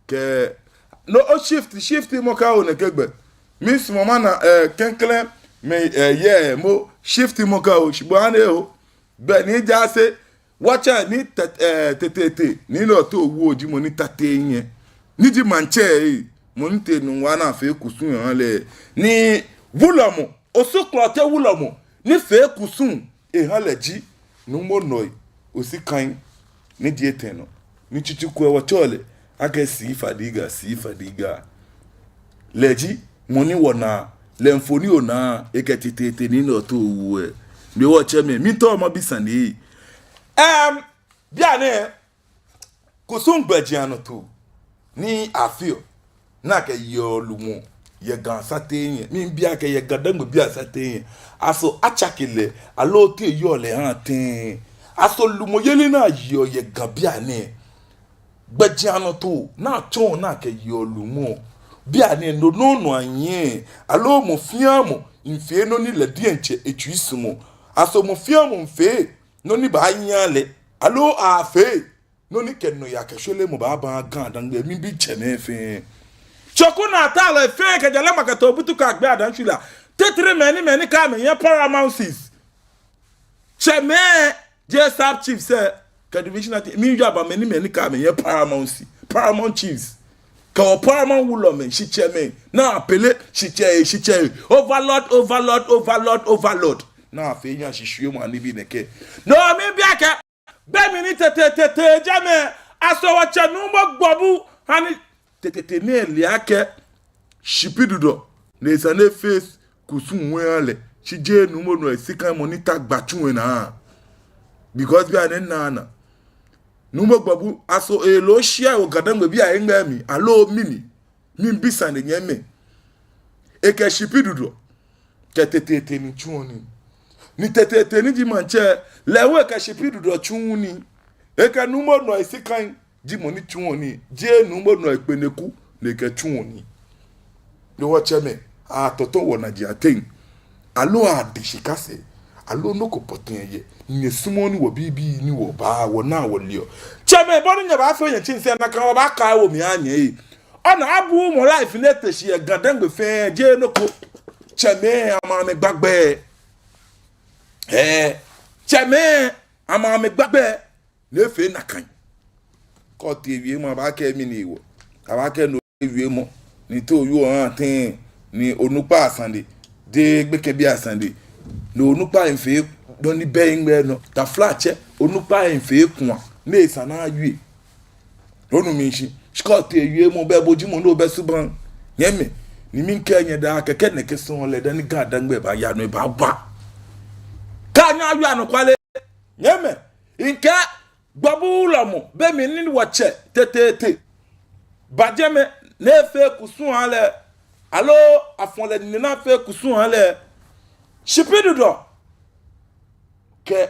kɛ, no o shift, shift mɔ kɛwo nɛkɛ gbɛ. Misumɔɔ mana, ɛɛ, klɛŋklɛŋ, mɛi, ɛɛ, yɛ, mɔ shift mɔ kɛwo, shi bo ane o. Bɛ ni jaase, wɔtsɛ ni tɛ, ɛɛ, Tetete, Nii Nɔɔte Owuo ji mɔ ni ta teŋ lɛ. Ni ji maŋtsɛ lɛ, mɔ ni tee nɔ wa ni afee kusum eha lɛ. Ni wulɔmɔ, Osu Klɔte wulɔmɔ, ni fee kusum eha lɛ ji Nuumo Nɔi Osikan, ni ji etɛ nɔ. Ni tsutsu ko lɛ wɔtsɛɔ lɛ akɛ Sii Fadiga, Sii Fadiga. Lɛ ji mɔ ni wɔnaa, lɛ mfoniri onaa, ekɛ Tetete Nii Nɔɔte Owuo lɛ. Ni wɔtsɛmɛi, miitao mabi sane lɛ. Ɛm, bianɛ, kusum gbɛjianɔtoo ni afeɔ, ni akɛyeɔ lumɔ yɛ Ga saji lɛ, miibi akɛ yɛ Ga-Dangme bii asaji lɛ, aso atsake lɛ, aloo te yɔɔ lɛ ha tɛŋŋ? Aso lumɔyeli ni ayeɔ yɛ Ga bianɛ, gbɛjianɔtoo ni atsɔɔ ni akɛyeɔ lumɔ bianɛ, no nɔŋŋ nɔ anyiɛ, aloo mɔ fɛɛ mɔ miifee nɔ ni lɛ diɛŋtsɛ etsui sumɔɔ? Aso mɔ fɛɛ mɔ miifee nɔ ni baanyiɛ lɛ, aloo aafee nɔ ni kɛ nɔyaa kɛ shweremɔ baaba Ga-Dangme? Miibi tsɛmɛi fɛɛ. Tsɔku naa ta lɛ fɛɛ kɛjɛ Lema kɛtee Obutu kɛyagbee Adaŋ Shwilao. Titri mɛi ni, mɛi ni kɛ amɛ yɛ Paramount Chiefs. Tsɛmɛi, jeee sub chiefs lɛ, kɛ divisional chief, miiya ba mɛi ni, mɛi ni kɛ amɛ yɛ Paramount Chief, Paramount Chiefs. Kɛ wɔ Paramount wulɔmɛi, shitsɛmɛi, ni apele, shitsɛ, shitsɛ. Overlord, overlord, overlord, overlord. Ni afee nyɛ shishwiemɔ anibii nɛkɛ. No miibi akɛ, be mli ni Tetete jɛmɛ, aso wɔtsɛ Nuumo Gbɔbu, hani Tetete nɛɛ le akɛ Shipidudɔ ni esa ni efee kusum eha lɛ, shi jeee Nuumo Nɔi Osikan mɔ ni ta gbatsu lɛ naa. Because bianɛ naa naa. Nuumo Gbɔbu, aso ele oshia yɛ Ga-Dangme bii ahiŋmɛi amli, aloo mɛni? Miibi sane nyɛmɛi. Ekɛ Shipidudɔ kɛ Tetete ni tsuɔ nii. Ni Tetete ni ji maŋtsɛ, lɛ hu ekɛ Shipidudɔ tsuuu nii. Ekɛ Nuumo Nɔi Osikan ji mɔ ni tsuɔ nii. Jeee Nuumo Nɔi Kpeneku ni ekɛtsuɔ nii. Ni wɔtsɛmɛi, atɔtɔ wɔnaji ateŋ, aloo ade shika sɛɛ, aloo nɔ ko pɔtɛɛ yɛ, nyɛsumɔɔɔ ni wɔbibii ni wɔbaa, wɔnaa wɔleɔ. Tsɛmɛi, bɔ ni nyɛbaafee nyɛtsɛmɛi sɛɛ, nakai wɔbaakai wɔmli aha nyɛ. Ona, abuuu mɔ life ni ete shi yɛ Ga-Dangme fɛɛ, jeee nɔ ko. Tsɛmɛi, amɛ amɛgba gbɛ. Ɛɛ, tsɛmɛi, amɛ amɛgba gbɛ. Ni efee nakai. Kɛ otee wiemɔ, abaakɛɛ mɛni hewɔ? Abaakɛɛ no wiemɔ. Ni te oyɔɔ ha tɛŋŋ, ni onukpa asane, jeee gbekɛbii asane. Ni onukpa miifee nɔ ni bɛ hiŋmɛi nɔ. Taflatsɛ, onukpa miifee kua ni esa ni awie. Onu mishishi? Shi kɛ otee wiemɔ, bɛ bo ji mɔ ni obɛ subaŋ. Nyɛmɛi, ni miikɛɛ nyɛ daa akɛ kɛ nɛkɛ sɔŋŋ lɛ, dani Ga-Dangme baaya nɔ, ebaawa. Kɛ anyɛ awie anɔkwale. Nyɛmɛi, miikɛɛ Gbɔbu wulɔmɔ, be mli ni wɔtsɛ Tetete ba jɛmɛ ni efee kusum eha lɛ, aloo afɔ lɛ nine ni afee kusum eha lɛ, Shipidudɔ kɛ,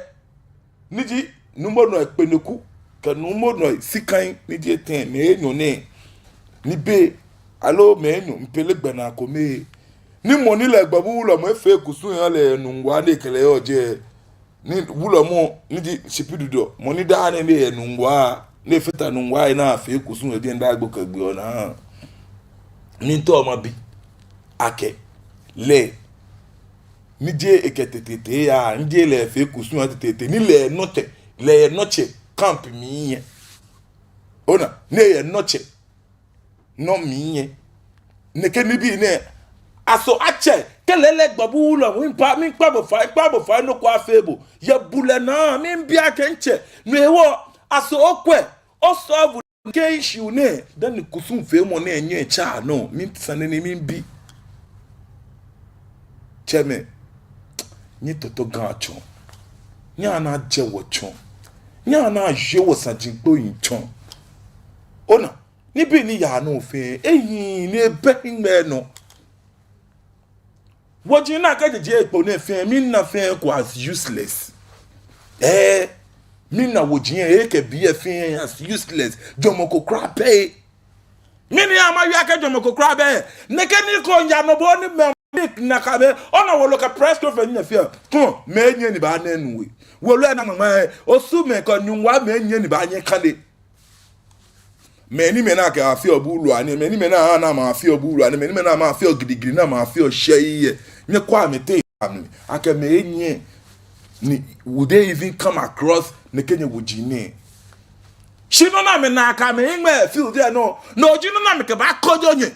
ni ji Nuumo Nɔi Kpeneku, kɛ Nuumo Nɔi Osikan, ni ji etɛ, mɛi enyɔ nɛɛ, ni be, aloo mɛi enyɔ, miipele gbɛnaa kome. Ni mɔ ni lɛ Gbabu Wulɔmɔ efee kusum ehã lɛ Nungua ni ekɛ lɛ yɔɔ jɛi. Ni Wulɔmɔ ni ji Shipidudɔ, mɔ ni daa nɛɛ ni eyɛ Nungua, ni efata Nungua he ni afee kusum yɛ jɛi ni daa gbo kɛ gbi ona. Ni mitao mabi akɛ lɛ, ni jeee ekɛ Tetteh yaa, ni jeee lɛ efee kusum ehã Tetteh, ni lɛ Nɔtsɛ, lɛ yɛ Nɔtsɛ camp mli yɛ. Ona, ni eyɛ Nɔtsɛ nɔ mli yɛ. Nɛkɛ nibii nɛɛ, aso atsɛ, kɛ lɛɛlɛŋ Gbabu Wulɔmɔ, miikpa, miikpa bo fai, miikpa bo fai, nɔ ko afee bo. Yɛ bulɛ naa, miibi akɛ ntsɛ, no hewɔ, aso okwɛ, o solve nɛkɛ issue nɛɛ, dani kusumfeemɔ nɛɛ nyɛŋ atsa nɔ, mi sane ni miibi. Tsɛmɛi, nyɛtɔtɔ Ga tsɔ. Nyɛhaa ni ajɛ wɔ tsɔ. Nyɛhaa ni ajɛ wɔ saji kpo yi tsɔ. Ona, nibii ni yaa nɔ fɛɛ, ehiii ni ebɛ hiŋmɛi nɔ. Woji ni akɛjɛ jɛi kpo nɛɛ fɛɛ, mina fɛɛ ko as useless. Ɛɛ, mina woji lɛ, ekɛ bii lɛ fɛɛ as useless. Jwɛŋmɔ ko kwraa bɛ he. Mɛni hewɔ mawie akɛ jwɛŋmɔ ko kwraa bɛ he? Nɛkɛ nii ko yaa nɔ bo ni mɛi ni nakai bɛ. Ona wolo kɛ press conference ni afee. Kɔn, mɛi enyɔ ni baanyɛ anu he. Wolo lɛ naa ŋmaŋma he. Osu mɛi kɛ Nungua mɛi enyɔ ni baanyɛ akane. Mɛi ni mɛi naa kɛ afeɔ buulu anii, mɛi ni mɛi naa ni amɛfeɔ buulu anii, mɛi ni mɛi naa amɛfeɔ gidigidi ni amɛfeɔ shɛɛ lɛ. Nyɛkwɛa amɛteŋ amli. Akɛ mɛi enyɔ ni, would they even come across nɛkɛ nyɛ woji nɛɛ? Shi nɔ ni amɛnaa kɛ amɛhiŋmɛi field lɛ nɔ, no ji nɔ ni amɛkɛbaakojo nyɛ.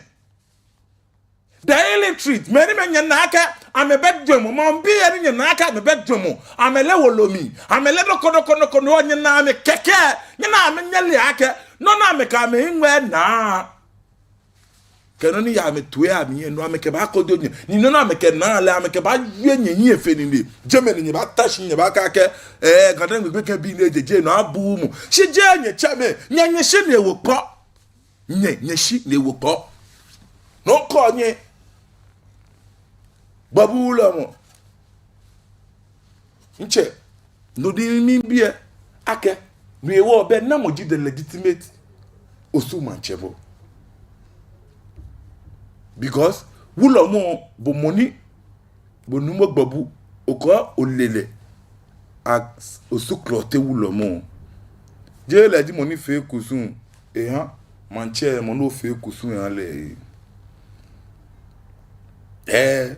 The illiterate, mɛi ni mɛi nyɛnaa akɛ amɛbɛ jwɛŋmɔ, maŋbii ni nyɛnaa akɛ amɛbɛ jwɛŋmɔ, amɛle wolo mli, amɛle nɔ ko nɔ ko nɔ ko, no nyɛnaa amɛ kɛkɛ, nyɛnaa amɛ nyɛle akɛ nɔ ni amɛkɛ amɛhiŋmɛi naa kɛ nɔ ni yaa amɛtoi amli lɛ, no amɛkɛbaakojo nyɛ, ni nɔ ni amɛkɛnaa lɛ amɛkɛbaawie nyɛhiɛ fe nine. Jɛmɛ ni nyɛbaata shi nyɛbaakɛɛ akɛ, ɛɛ, Ga-Dangme gbekɛbii ni eje jɛi nɔ abuuu mɔ. Shi jeee nyɛ tsɛmɛi, nyɛ, nyɛshi ni ewo kpɔ. Nyɛ, nyɛshi ni ewo kpɔ. Nɔ ko nyɛ. Gbabu Wulɔmɔ. Ntsɛ, no ji miibi lɛ akɛ, no hewɔ bɛ namɔ ji the legitimate Osu Maŋtsɛ bɔ? Because Wulɔmɔ, bo mɔ ni, bo Nuumo Gbabu, okɛɛ ole lɛ as Osu Klottey Wulɔmɔ. Jeee lɛ ji mɔ ni fee kusum ehã maŋtsɛ, mɔ ni ofee kusum ehã lɛ. Ɛɛ,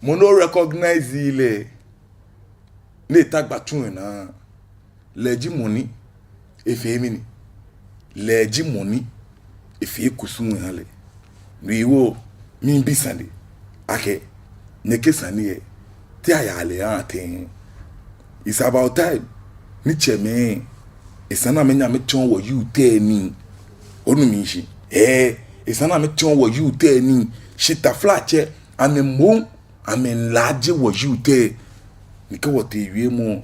mɔ ni o-recognize lɛ, ni eta gbatsu lɛ naa, lɛ ji mɔ ni efee mɛni? Lɛ ji mɔ ni efee kusum ehã lɛ. No hewɔ miibi sane akɛ, nɛkɛ sane lɛ, te ayaa lɛ ahaa tɛŋŋ? It's about time ni tsɛmɛi, esa ni amɛnyɛ amɛtsɔɔ wɔ youth lɛ nii. Onu mishishi? Ɛɛ, esa ni amɛtsɔɔ wɔ youth lɛ nii. Shi taflatsɛ, amɛ moŋ amɛlaaje wɔ youth lɛ. Ni kɛ wɔtee wiemɔ,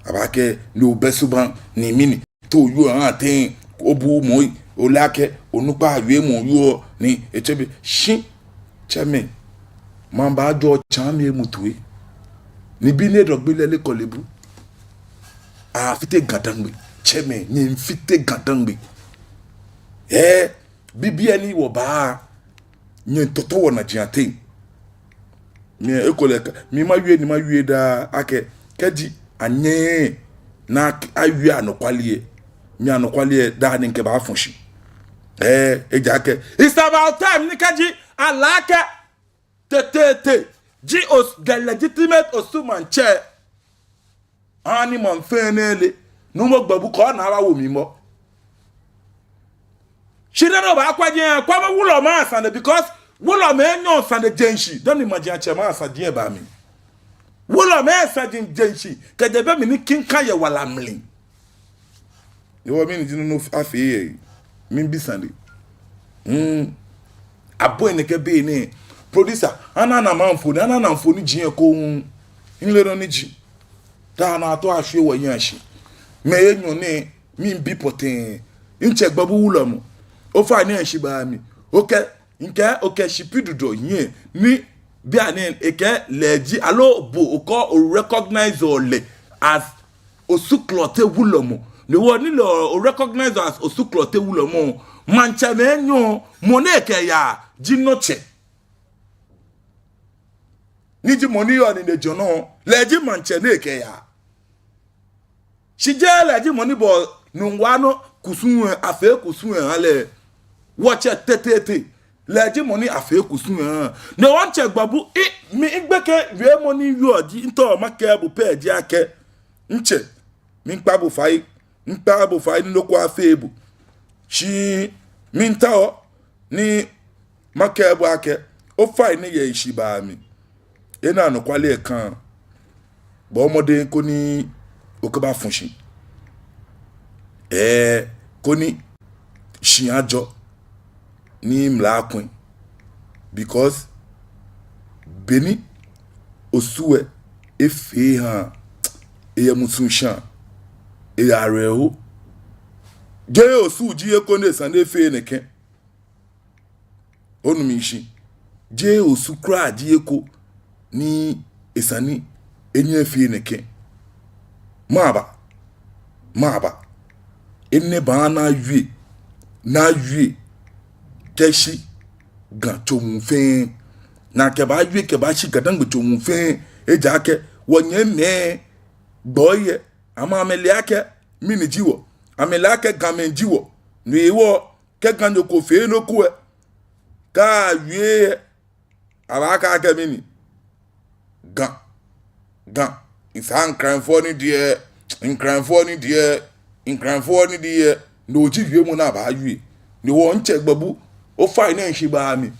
abaakɛɛ ni obɛ subaŋ ni mɛni, te oyɔɔ ahaa tɛŋŋ, obuuu mɔ, ole akɛ onukpa wiemɔ oyɔɔ ni etsɛ be shi tsɛmɛi. Mɛi baajɔɔ tsɛmɛi mli toi. Ni bi ni edɔ gbi lɛ lɛ Korle Bu. Afite Ga-Dangme. Tsɛmɛi, nyɛfite Ga-Dangme. Ɛɛ, bibioo ni wɔba, nyɛtɔtɔ wɔnajiaŋ teŋ. Mi ekolɛ ka, mi mawie ni mawie daa akɛ, kɛji anyɛɛɛ ni awie anɔkwale lɛ, mi anɔkwale lɛ daa ni mikɛbaafɔ shi. Ɛɛ, ejaakɛ it's about time ni kɛji ala akɛ Tetteh ji Os-, the legitimate Osu Maŋtsɛ. Ani maŋ fɛɛ nɛɛ lɛ, Nuumo Gbabu, kɔ naa bawo mi mɔ. Shi dani obaakwɛ jɛi, kwɛmɔ Wulɔmɛi asane, because Wulɔmɛi enyɔ sane jeŋ shi, dani majiatsɛmɛi asane jeŋ ba mli. Wulɔmɛi asane jeŋ shi, kɛjɛ be mli ni kiŋka yɛ wala mli. Ni wɔ mɛni ji nɔ ni afee yɛ, miibi sane. Hmm. Abɔ enɛ kɛ be nɛɛ. Producer, ana ana mfoniri, ana ana mfoniri ji eko. Mileee nɔ ni ji. Daa nɛɛ ato ashwie wɔyi ashi. Mɛi enyɔ nɛɛ, miibi pɔtɛɛ. Ntsɛ Gbabu Wulɔmɔ. Ofainɛ shi ba mli. Okɛɛ, mikɛɛ, okɛɛ Shipidudɔ yɛ. Ni bianɛ ekɛɛ lɛ ji, aloo bo okɛɛ o-recognize lɛ as Osu Klottey Wulɔmɔ. Ni wɔ ni lɛ o-recognize as Osu Klottey Wulɔmɔ. Maŋtsɛmɛi enyɔ, mɔ ni ekɛyaa ji Nɔtsɛ. ni ji mɔ ni yɔɔ ninejurɔ, lɛ ji maŋtsɛ ni ekɛyaa. Shi jeee lɛ ji mɔ ni bɔ Nungua nɔ kusum lɛ, afee kusum lɛ ahã lɛ. Wɔtsɛ Tetete, lɛ ji mɔ ni afee kusum lɛ ahã. Ni wɔtsɛ Gbabu, i, mi, migbekɛ wiemɔ ni yɔɔ ji, ntɔ makɛɛ bo pɛ ji akɛ, ntsɛ, miikpa bo fai, miikpa bo fai ni nɔ ko afee bo. Shi miitao ni makɛɛ bo akɛ, ofainɛ yɛ heshibaa mli, ena anɔkwale lɛ kã. Bɔɔ mɔdɛŋ koni okɛbafu shi. Ɛɛ, koni shia ajɔ ni mla akwɛ. Because beni Osu lɛ efee ehã, eyɛ musu shã, eyɛ awerɛho. Jeee Osu ji he ko ni esa ni efee nɛkɛ. Onu mi shishi. Jeee Osu kwraa ji he ko ni esa ni enyɛ efee nɛkɛ. Mɛɛba? Mɛɛba? Enɛ baahã ni awie, ni awie kɛshi Ga tso muu fɛɛ. Ni akɛbaawie kɛbashi Ga-Dangme tso muu fɛɛ. Ejaakɛ wɔnyɛmimɛi Gbɔi lɛ, amɛ, amɛle akɛ mɛni ji wɔ. Amɛle akɛ Gamɛi ji wɔ. No hewɔ kɛ Ganyo ko fee nɔ ko lɛ, kɛ awie lɛ, abaakɛɛ akɛ mɛni? Ga, Ga, esa Nkranfoɔ ni diɛ, Nkranfoɔ ni diɛ, Nkranfoɔ ni diɛ. No ji wiemɔ ni abaawie. Ni wɔtsɛ Gbabu, ofainɛ heshibaa mli.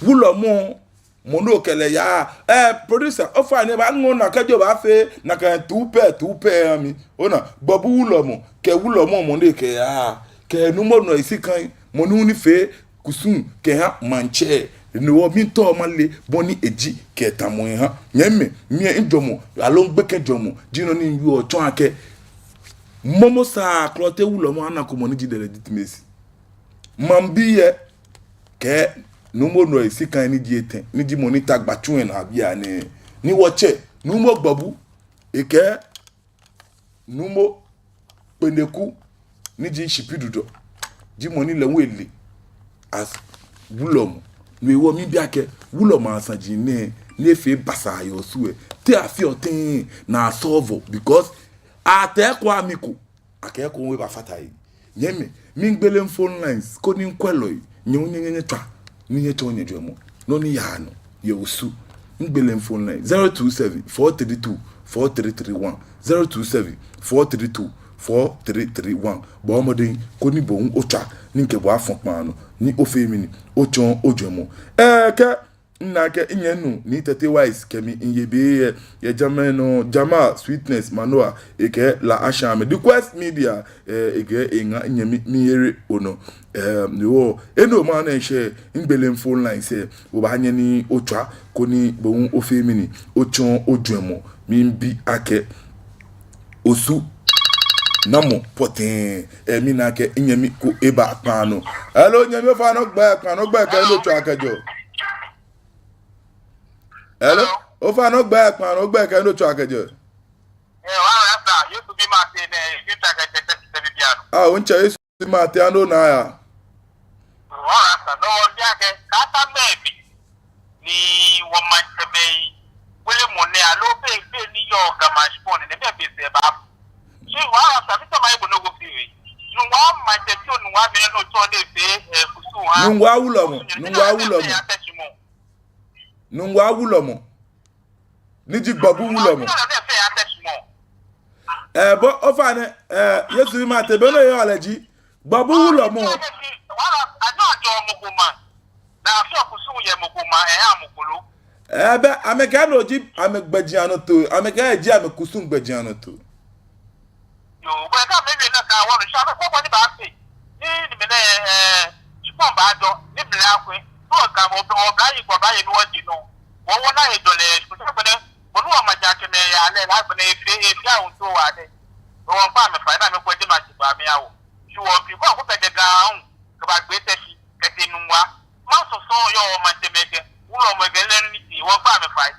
Wulɔmɔ, mɔ ni okɛ lɛ yaa. Ɛɛ, producer, ofainɛ baaŋɔ naa kɛji obaafee nakai tuupɛ, tuupɛ ahã mi. Ona, Gbabu wulɔmɔ, kɛ wulɔmɔ mɔ ni ekɛyaa, kɛ Nuumo Noi Sikan, mɔ ni hu ni fee kusum kɛhã maŋtsɛ. Ni wɔ miitao male bɔ ni eji kɛ tamɔ ehã. Nyɛmimɛi, mi lɛ mijwɛŋmɔ, aloo migbekɛ jwɛŋmɔ ji nɔ ni miwieɔ tsɔɔ akɛ, Momo Saa Klɔte wulɔmɔ anako mɔ ni ji the legitimacy. Maŋbii lɛ kɛ Nuumo Noi Sikan ni ji etɛ, ni ji mɔ ni ta gbatsu lɛ naa bianɛ, ni wɔtsɛ Nuumo Gbabu, ekɛ Nuumo Kpeneku ni ji Shipidudɔ, ji mɔ ni lɛ hu ele as wulɔmɔ. No hewɔ miibi akɛ, wulɔmɛi asaji nɛɛ, ni efee basaa yɛ Osu lɛ, te afeɔ tɛŋŋ ni a-solve-ɔ? Because atɛɛko amiko, akɛɛko hu ebafata he. Nyɛmimɛi, miigbele phone lines, koni mikwɛlɔi, nyɛ hu nyɛ, nyɛ, nyɛtswa, ni nyɛtsɔɔ nyɛjwɛŋmɔ nɔ ni yaa nɔ yɛ Osu. Miigbele phone line, zero two seven, four three two, four three three one, zero two seven, four three two, four three three one. Bɔɔ mɔdɛŋ koni bo hu otswa, ni mikɛ bo afɔ kpaa nɔ, ni ofee mɛni, otsɔɔ ojwɛŋmɔ. Ɛɛ, kɛ mina akɛ minyɛmi nuu Nii Tɛte Wise kɛ mi miiye be yɛ, yɛ jɛmɛ nɔ, Jamal Sweetness Manoa, ekɛ La Asha amɛ. The Quest Media, ɛɛ, ekɛ eŋa nyɛmi miihere onɔ. Ɛɛ, no hewɔ, enɛ hewɔ ni mishɛ miigbele phone lines lɛ, obaanyɛ ni otswa, koni bo hu ofee mɛni, otsɔɔ ojwɛŋmɔ. Miibi akɛ Osu namɔ pɔtɛɛ, ɛɛ, mina akɛ minyɛmi ko eba kpaa nɔ. Hello, nyɛmi, ofainɛ ogbɛi, kpaa nɔ ogbɛi kɛ he ni otswaa kɛjɛɔ. Hello? Hello? Ofainɛ ogbɛi, kpaa nɔ ogbɛi kɛ he ni otswaa kɛjɛɔ. Ɛɛ, wala sa, Yesu bi ma te nɛ, Yesu ta kɛ tɛ tɛ tɛ bi biano. Ah, ontsɛ Yesu bi ma te ano na ya. Wala sa, no wɔbi akɛ, kata mɛ bi. Ni wɔmaŋtsɛmɛi, wele mɔ nɛ, aloo be, be ni yɔɔ Ga maŋ shikpɔŋ nɛɛ, be sɛɛ ba. Shi wala sa, mi ta ma ebo no go fi we. Nungua maŋtsɛ tio, Nungua mɛi nɔ tio ni fee, ɛɛ, kusum ahã. Nungua wulɔmɔ, Nungua wulɔmɔ. Nungua wulɔmɔ. Ni ji Gbabu wulɔmɔ. Ɛɛ, bo ofainɛ, ɛɛ, Yesu bi ma te be no yɔɔ lɛ ji Gbabu wulɔmɔ. Ɛɛ, bɛ, amɛkɛɛ no ji amɛgbɛjianɔtoo, amɛkɛɛ eji amɛkusum gbɛjianɔtoo. Yoo, bɛ ka mɛ mɛ na ka wɔ no sha bɛ kɔkɔ ni baafee. Ni, ni mɛ nɛ, ɛɛ, shikpɔŋ baajɔ, ni mla akwɛ. Ni wɔka mɔ, mɔ, mla yi kɔ baaye ni wɔdi nɔ. Wɔ, wɔna hejɔlɛ, shikpɔŋ sha gbɛnɛ, bɔ ni wɔmaŋtsɛmɛi yaa lɛ, la gbɛnɛ efee, efee ahuntoo waa lɛ. Wɔmiikpa amɛ fai, ni amɛkwɛ jɛmɛ ashi ba amɛha wɔ. Shi wɔbi, bɔ ko pɛ jɛ Ga hu, kɛbagbe Teshie, kɛtee Nungua. Maŋ sɔŋŋsɔŋŋ yɔɔ wɔmaŋtsɛmɛi kɛ wulɔmɛi kɛ lɛ ni ti, wɔmiikpa amɛ fai.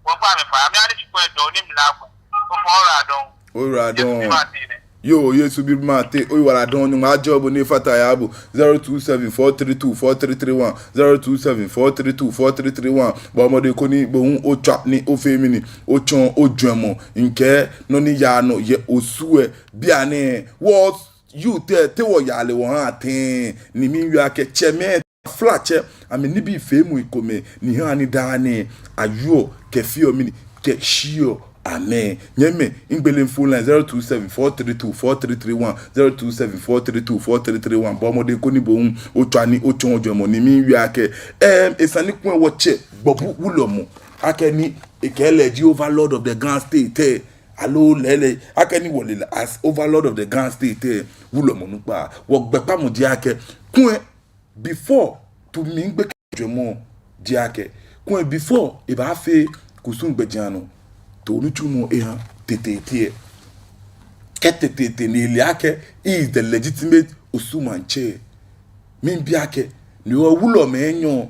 Wɔmiikpa amɛ fai. Amɛha ni shikpɔŋ ajɔ ni mla akwɛ. Ofɔ ora dɔŋ. Ora dɔŋ. Yesu bi ma te nɛ. Yoo, Yesu bi mate, oyiwaladɔŋŋ, Nyɔŋmɔ ajɔɔ bo ni efata he aha bo. Zero two seven four three two four three three one, zero two seven four three two four three three one. Bɔɔ mɔdɛŋ koni bo hu otswa ni ofee mɛni, otsɔɔ ojwɛŋmɔ. Mikɛɛ nɔ ni yaa nɔ yɛ Osu lɛ, bianɛ wɔ youth lɛ, te wɔyaa lɛ wɔhaa tɛŋŋ? Ni miiwie akɛ tsɛmɛi, taflatsɛ, amɛnibii feemɔi komɛi ni haa ni daa nɛɛ ayɔɔ kɛfeɔ mɛni, kɛshiɔ amɛ. Nyɛmimɛi, migbele phone line zero two seven four three two four three three one, zero two seven four three two four three three one. Bɔɔ mɔdɛŋ koni bo hu otswa ni otsɔɔ ojwɛŋmɔ. Ni miiwie akɛ, ɛm, esa ni kulɛ wɔtsɛ gbɔbu wulɔmɔ, akɛ ni ekɛɛ lɛ ji overlord of the Ga State lɛ, aloo lɛɛlɛŋ, akɛ ni wɔle lɛ as overlord of the Ga State lɛ wulɔmɔ nukpa. Wɔgbɛkpamɔ ji akɛ kulɛ before, to mi gbekɛ jwɛŋmɔ ji akɛ, kulɛ before ebaafee kusum gbɛjianɔ, to nitsumɔ eha Tetteh lɛ. Kɛ Tetteh ni ele akɛ he is the legitimate Osu Maŋtsɛ, miibi akɛ, ni wɔ wulɔmɛi enyɔ,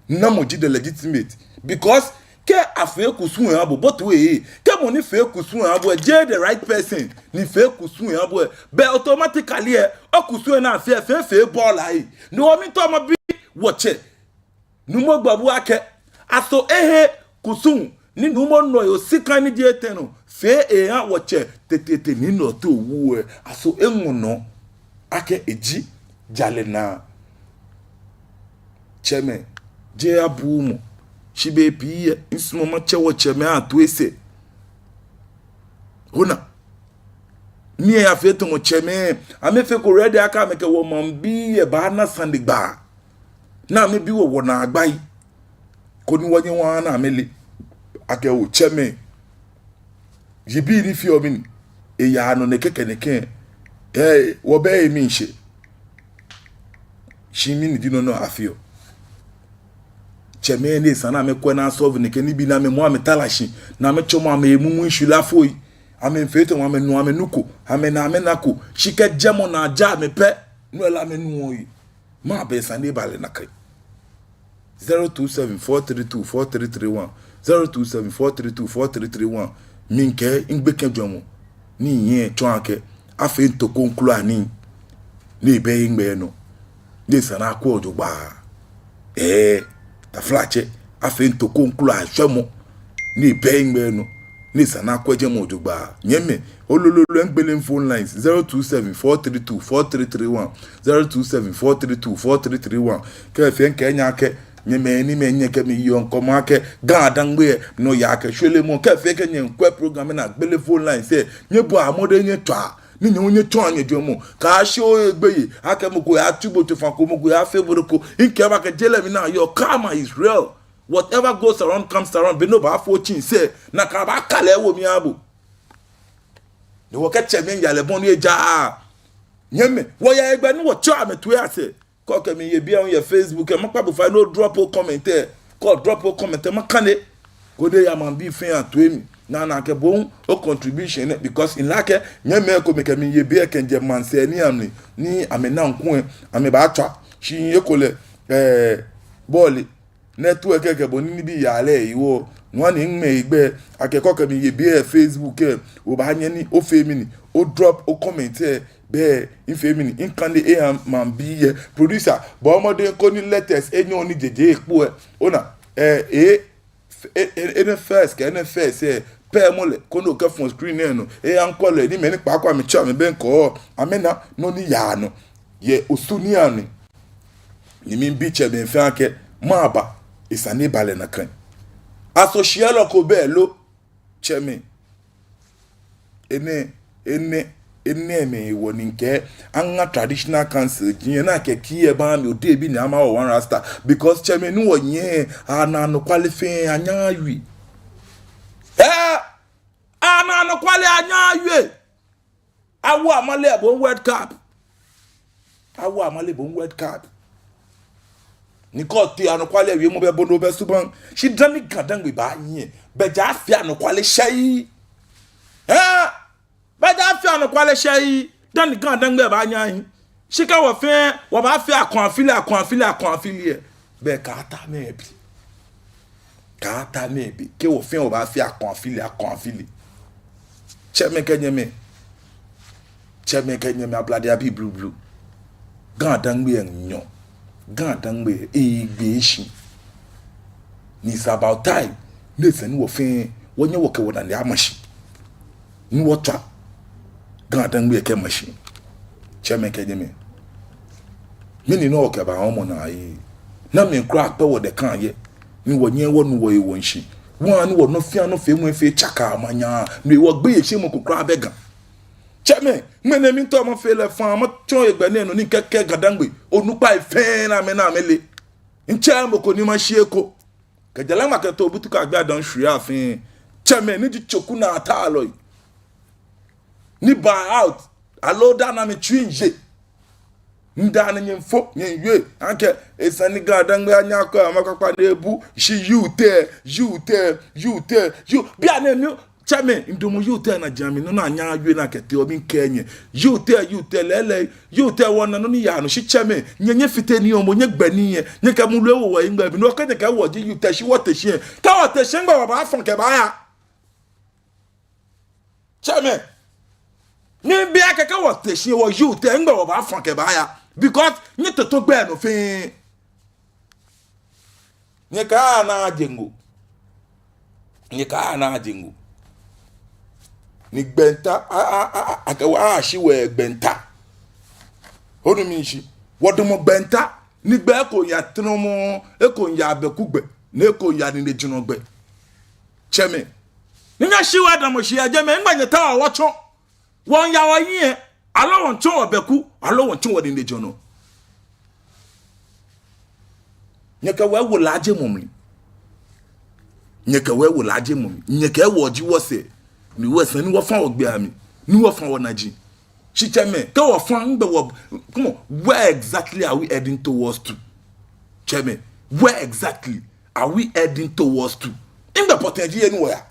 namɔ ji the legitimate? Because kɛ afee kusum eha bo, but wait, kɛ mɔ ni fee kusum eha bo lɛ jeee the right person ni fee kusum eha bo lɛ, belɛ automatically lɛ, okusum lɛ ni afee lɛ, fɛɛ fee bɔɔla lɛ. Ni wɔ miitao mabi wɔtsɛ Nuumo Gbɔbu akɛ, aso ehe kusum ni Nuumo Nɔɔyo Sikan ni ji etɛ nɔ fee eha wɔtsɛ Tetteh Nii Nortey Owuo lɛ, aso eŋɔ nɔ akɛ eji jalɛ naa? Tsɛmɛi, jeee abuuu mɔ, shi bei pii lɛ, misumɔɔ matsɛ wɔtsɛmɛi ato esɛɛ. Ona, ni eyafee tamɔ tsɛmɛi, amɛfeko ready akɛ amɛkɛ wɔmaŋbii lɛ baana sanegbaa, ni amɛbi wɔ wɔnaagbai, koni wɔnyɛ wɔna amɛle akɛ wɔtsɛmɛi, yibii ni feɔ mɛni, eyaa nɔ nɛkɛ kɛ nɛkɛ. Ee, wɔbɛ emli shɛ. Shi mɛni ji nɔ ni afeɔ? Tsɛmɛi, ni esa ni amɛkwɛ ni asolve nɛkɛ nibii ni amɛmɔ amɛtara shi, ni amɛtsɔmɔ amɛhe mumui shwilafoi, amɛmiifee tamɔ amɛnu amɛnuko, amɛna amɛnako, shi kɛ jɛmɔ naa ja amɛ pɛ, no hewɔ lɛ amɛnuuu he. Mɛɛba esa ni eba lɛ nakai? Zero two seven four three two four three three one, zero two seven four three two four three three one. Mikɛɛ migbekɛ jwɛŋmɔ ni miitsɔɔ akɛ afee ntoko ŋkula nii ni ebɛ hiŋmɛi nɔ, ni esa ni akwɛ jogbaŋŋ. Ee, taflatsɛ, afee ntoko ŋkula shwɛmɔ ni ebɛ hiŋmɛi nɔ, ni esa ni akwɛ jɛmɛ jogbaŋŋ. Nyɛmɛi, olololo, migbele phone lines zero two seven four three two four three three one, zero two seven four three two four three three one. Kɛ fɛɛ kɛ nyɛ akɛ, nyɛmɛi ni mɛi nyɛkɛ mi yeɔ ŋkɔmɔ akɛ GaDangme lɛ nɔyaa kɛ shwelemɔ, kɛ fɛɛ kɛ nyɛmiikwɛ program lɛ ni agbele phone lines lɛ, nyɛbɔa mɔdɛŋ nyɛtswaa ni nyɛ hu nyɛtsɔɔa nyɛjwɛŋmɔ. Kaashi ohe gbeyei akɛ mɔ ko yatsu bo tsofa ko, mɔ ko yafee bo nɔ ko. Mikɛɛ bo akɛ je lɛ mli ni ayɔɔ, karma is real. Whatever goes around comes around. Be ni obaafo otsi sɛɛ, nakai abaakala ewo mli aha bo. Ni wɔkɛ tsɛmɛi yaa lɛ bɔ ni ejaaa. Nyɛmɛi, wɔyɛ hegbɛ ni wɔtsɛɔ amɛtoi asɛɛ. Kɛ okɛ mi yɛ biɛ hu yɛ Facebook lɛ, makpa bo fai ni odrop o comment lɛ. Kɛ odrop o comment lɛ, makane. Koni eya maŋbii fɛɛ atoimɛi. Ni ana akɛ bo hu o contribution nɛ, because mile akɛ nyɛmɛi komɛi kɛ mi yɛ biɛ kɛjɛ maŋsɛɛ nii amli, ni amɛna ŋkuu lɛ, amɛbaatswa. Shi ekolɛ, ee, bɔɔle network kɛ bɔ ni nibii yaa lɛ hewɔ, no hewɔ ni miŋmɛɛ hegbɛ akɛ kɛ okɛ mi yɛ biɛ Facebook lɛ, obaanyɛ ni ofee mɛni, odrop o comment lɛ, belɛ mifee mɛni, mikane eha maŋbii lɛ. Producer, bɔɔ mɔdɛŋ koni letters enyɔ ni jeje ekpo lɛ. Ona, ee, ee, ee, enɛ first, kɛ enɛ first lɛ, pɛ mɔ lɛ, koni okɛfɔ̃ screen lɛ nɔ, eya ŋkɔ lɛ, ni mɛi ni kpaako amɛtsɛ amɛbɛŋkɛ, amɛna nɔ ni yaa nɔ yɛ Osu nii amli. Ni mibi tsɛmɛi fɛɛ akɛ, mɛɛba esa ni eba lɛ nakai? Aso shiɛlɔ ko bɛ lo? Tsɛmɛi, enɛ, enɛ, enɛɛmɛi hewɔ ni mikɛɛ aŋa traditional council, ji nyɛ na kɛ kii lɛ baha mi, odebi ni ama wɔ one rasta. Because tsɛmɛi, ni wɔnyɛ, anaa anɔkwale fɛɛ, anyɛɛɛ awie. Ee, anaa anɔkwale, anyɛɛɛ awie. Awo amale abo World Cup. Awo amale bo World Cup. Ni kɛ otee anɔkwale wiemɔ, bɛ bo nɔ bɛ subaŋ. Shi dani GaDangme baanyiɛ, bɛ ja afee anɔkwale shai. Ee, bɛ ja afee anɔkwale shai. Dani GaDangme baanyiɛ ahi. Shi kɛ wɔ fɛɛ wɔbaafee akwaŋ afili, akwaŋ afili, akwaŋ afili lɛ, bɛ kaata nɛɛ bi. Kaata nɛɛ bi. Kɛ wɔ fɛɛ wɔbaafee akwaŋ afili, akwaŋ afili. Tsɛmɛi kɛ nyɛmɛi, Tsɛmɛi kɛ nyɛmɛi, Ablade abii blublu. GaDangme enyɔ. GaDangme egbee shi. Ni it's about time. Ni esa ni wɔ fɛɛ wɔnyɛ wɔkɛ wɔnane ama shi. Ni wɔtswa GaDangme kɛma shi. Tsɛmɛi kɛ nyɛmɛi. Mɛni nɔ wɔkɛbaa wɔmɔ naa yi? Namɛi kwraa kpɛ wɔdɛŋ kã yɛ? Ni wɔnyɛɛɛ wɔnu wɔhe wɔŋshi. Wɔ ni wɔnɔ fɛɛ nɔ feemɔ efee tsakaa manyaa. Ni wɔgbeyei shimɔ ko kwraa bɛ Ga. Tsɛmɛi, ŋmɛnɛ miitao mafee lɛ faŋŋ, matsɔ hegbɛ nɛɛ nɔ ni mikɛɛ GaDangme onukpai fɛɛ ni amɛ ni amɛle. Mitsɛɛɛ mɔ ko ni mashi eko. Kɛjɛ Laŋma kɛtee Obutu kɛyagbe Adamswi afi. Tsɛmɛi, ni ji tsoku naa taalɔi. Ni baa out. Aloo daa nɛɛ mitsui miiye. Ni daa nɛɛ nyɛmiifo, nyɛmiiwie. Akɛ, esa ni GaDangme anyɛ akɔ ama kpakpa ni ebu. Shi youth lɛ, youth lɛ, youth lɛ, youth. Bianɛ mi, tsɛmɛi, midamɔ youth lɛ najiaŋ, mi nɔ ni anyɛɛɛ awie ni akɛtee, miikɛɛ nyɛ. Youth lɛ, youth lɛ, lɛɛlɛŋ, youth lɛ wɔna nɔ ni yaa nɔ, shi tsɛmɛi, nyɛ, nyɛfite nii, ɔmɔ, nyɛgbɛ nii lɛ, nyɛkɛ mulu ewo wɔyi ŋmɛnɛ, bi nɔ kɛ nyɛkɛɛ wɔ ji youth lɛ, shi wɔte shi lɛ. Kɛ wɔte shi lɛ, wɔbaafã kɛbaaya. Tsɛmɛi, miibi akɛ kɛ wɔte shi lɛ, wɔ youth lɛ, ŋmɛnɛ wɔbaafã kɛbaaya. Because nyɛtoto gbɛ nɔ fɛɛ. Nyɛkɛɛ ana aje ŋoo. Nyɛkɛɛ ana aje ŋoo. Ni gbɛnta, a, a, a, a, akɛ wɔ ashi wɔ gbɛnta. Onu mi shishi. Wɔdamɔ gbɛnta. Ni gbɛ eko yaa trɔmɔ, eko yaa abɛku gbɛ, ni eko yaa ninejurɔ gbɛ. Tsɛmɛi, ni nyɛshi wɔdamɔ shi yɛ jɛmɛ, ŋmɛnɛ nyɛtaoɔ wɔtsɔ. Wɔŋya wɔyi lɛ, aloo wɔŋtsɔ wɔ abɛku, aloo wɔŋtsɔ wɔ ninejurɔ. Nyɛkɛ wɔ ewo laajemɔ mli. Nyɛkɛ wɔ ewo laajemɔ mli. Nyɛkɛɛ wɔ ji wɔsɛɛ. Ni wɔ esa ni wɔfã wɔgbee amli. Ni wɔfã wɔnaji. Shi tsɛmɛi, kɛ wɔfã, ŋmɛnɛ wɔ, come on, where exactly are we heading towards to? Tsɛmɛi, where exactly are we heading towards to? Ŋmɛnɛ pɔtɛji he ni wɔyaa.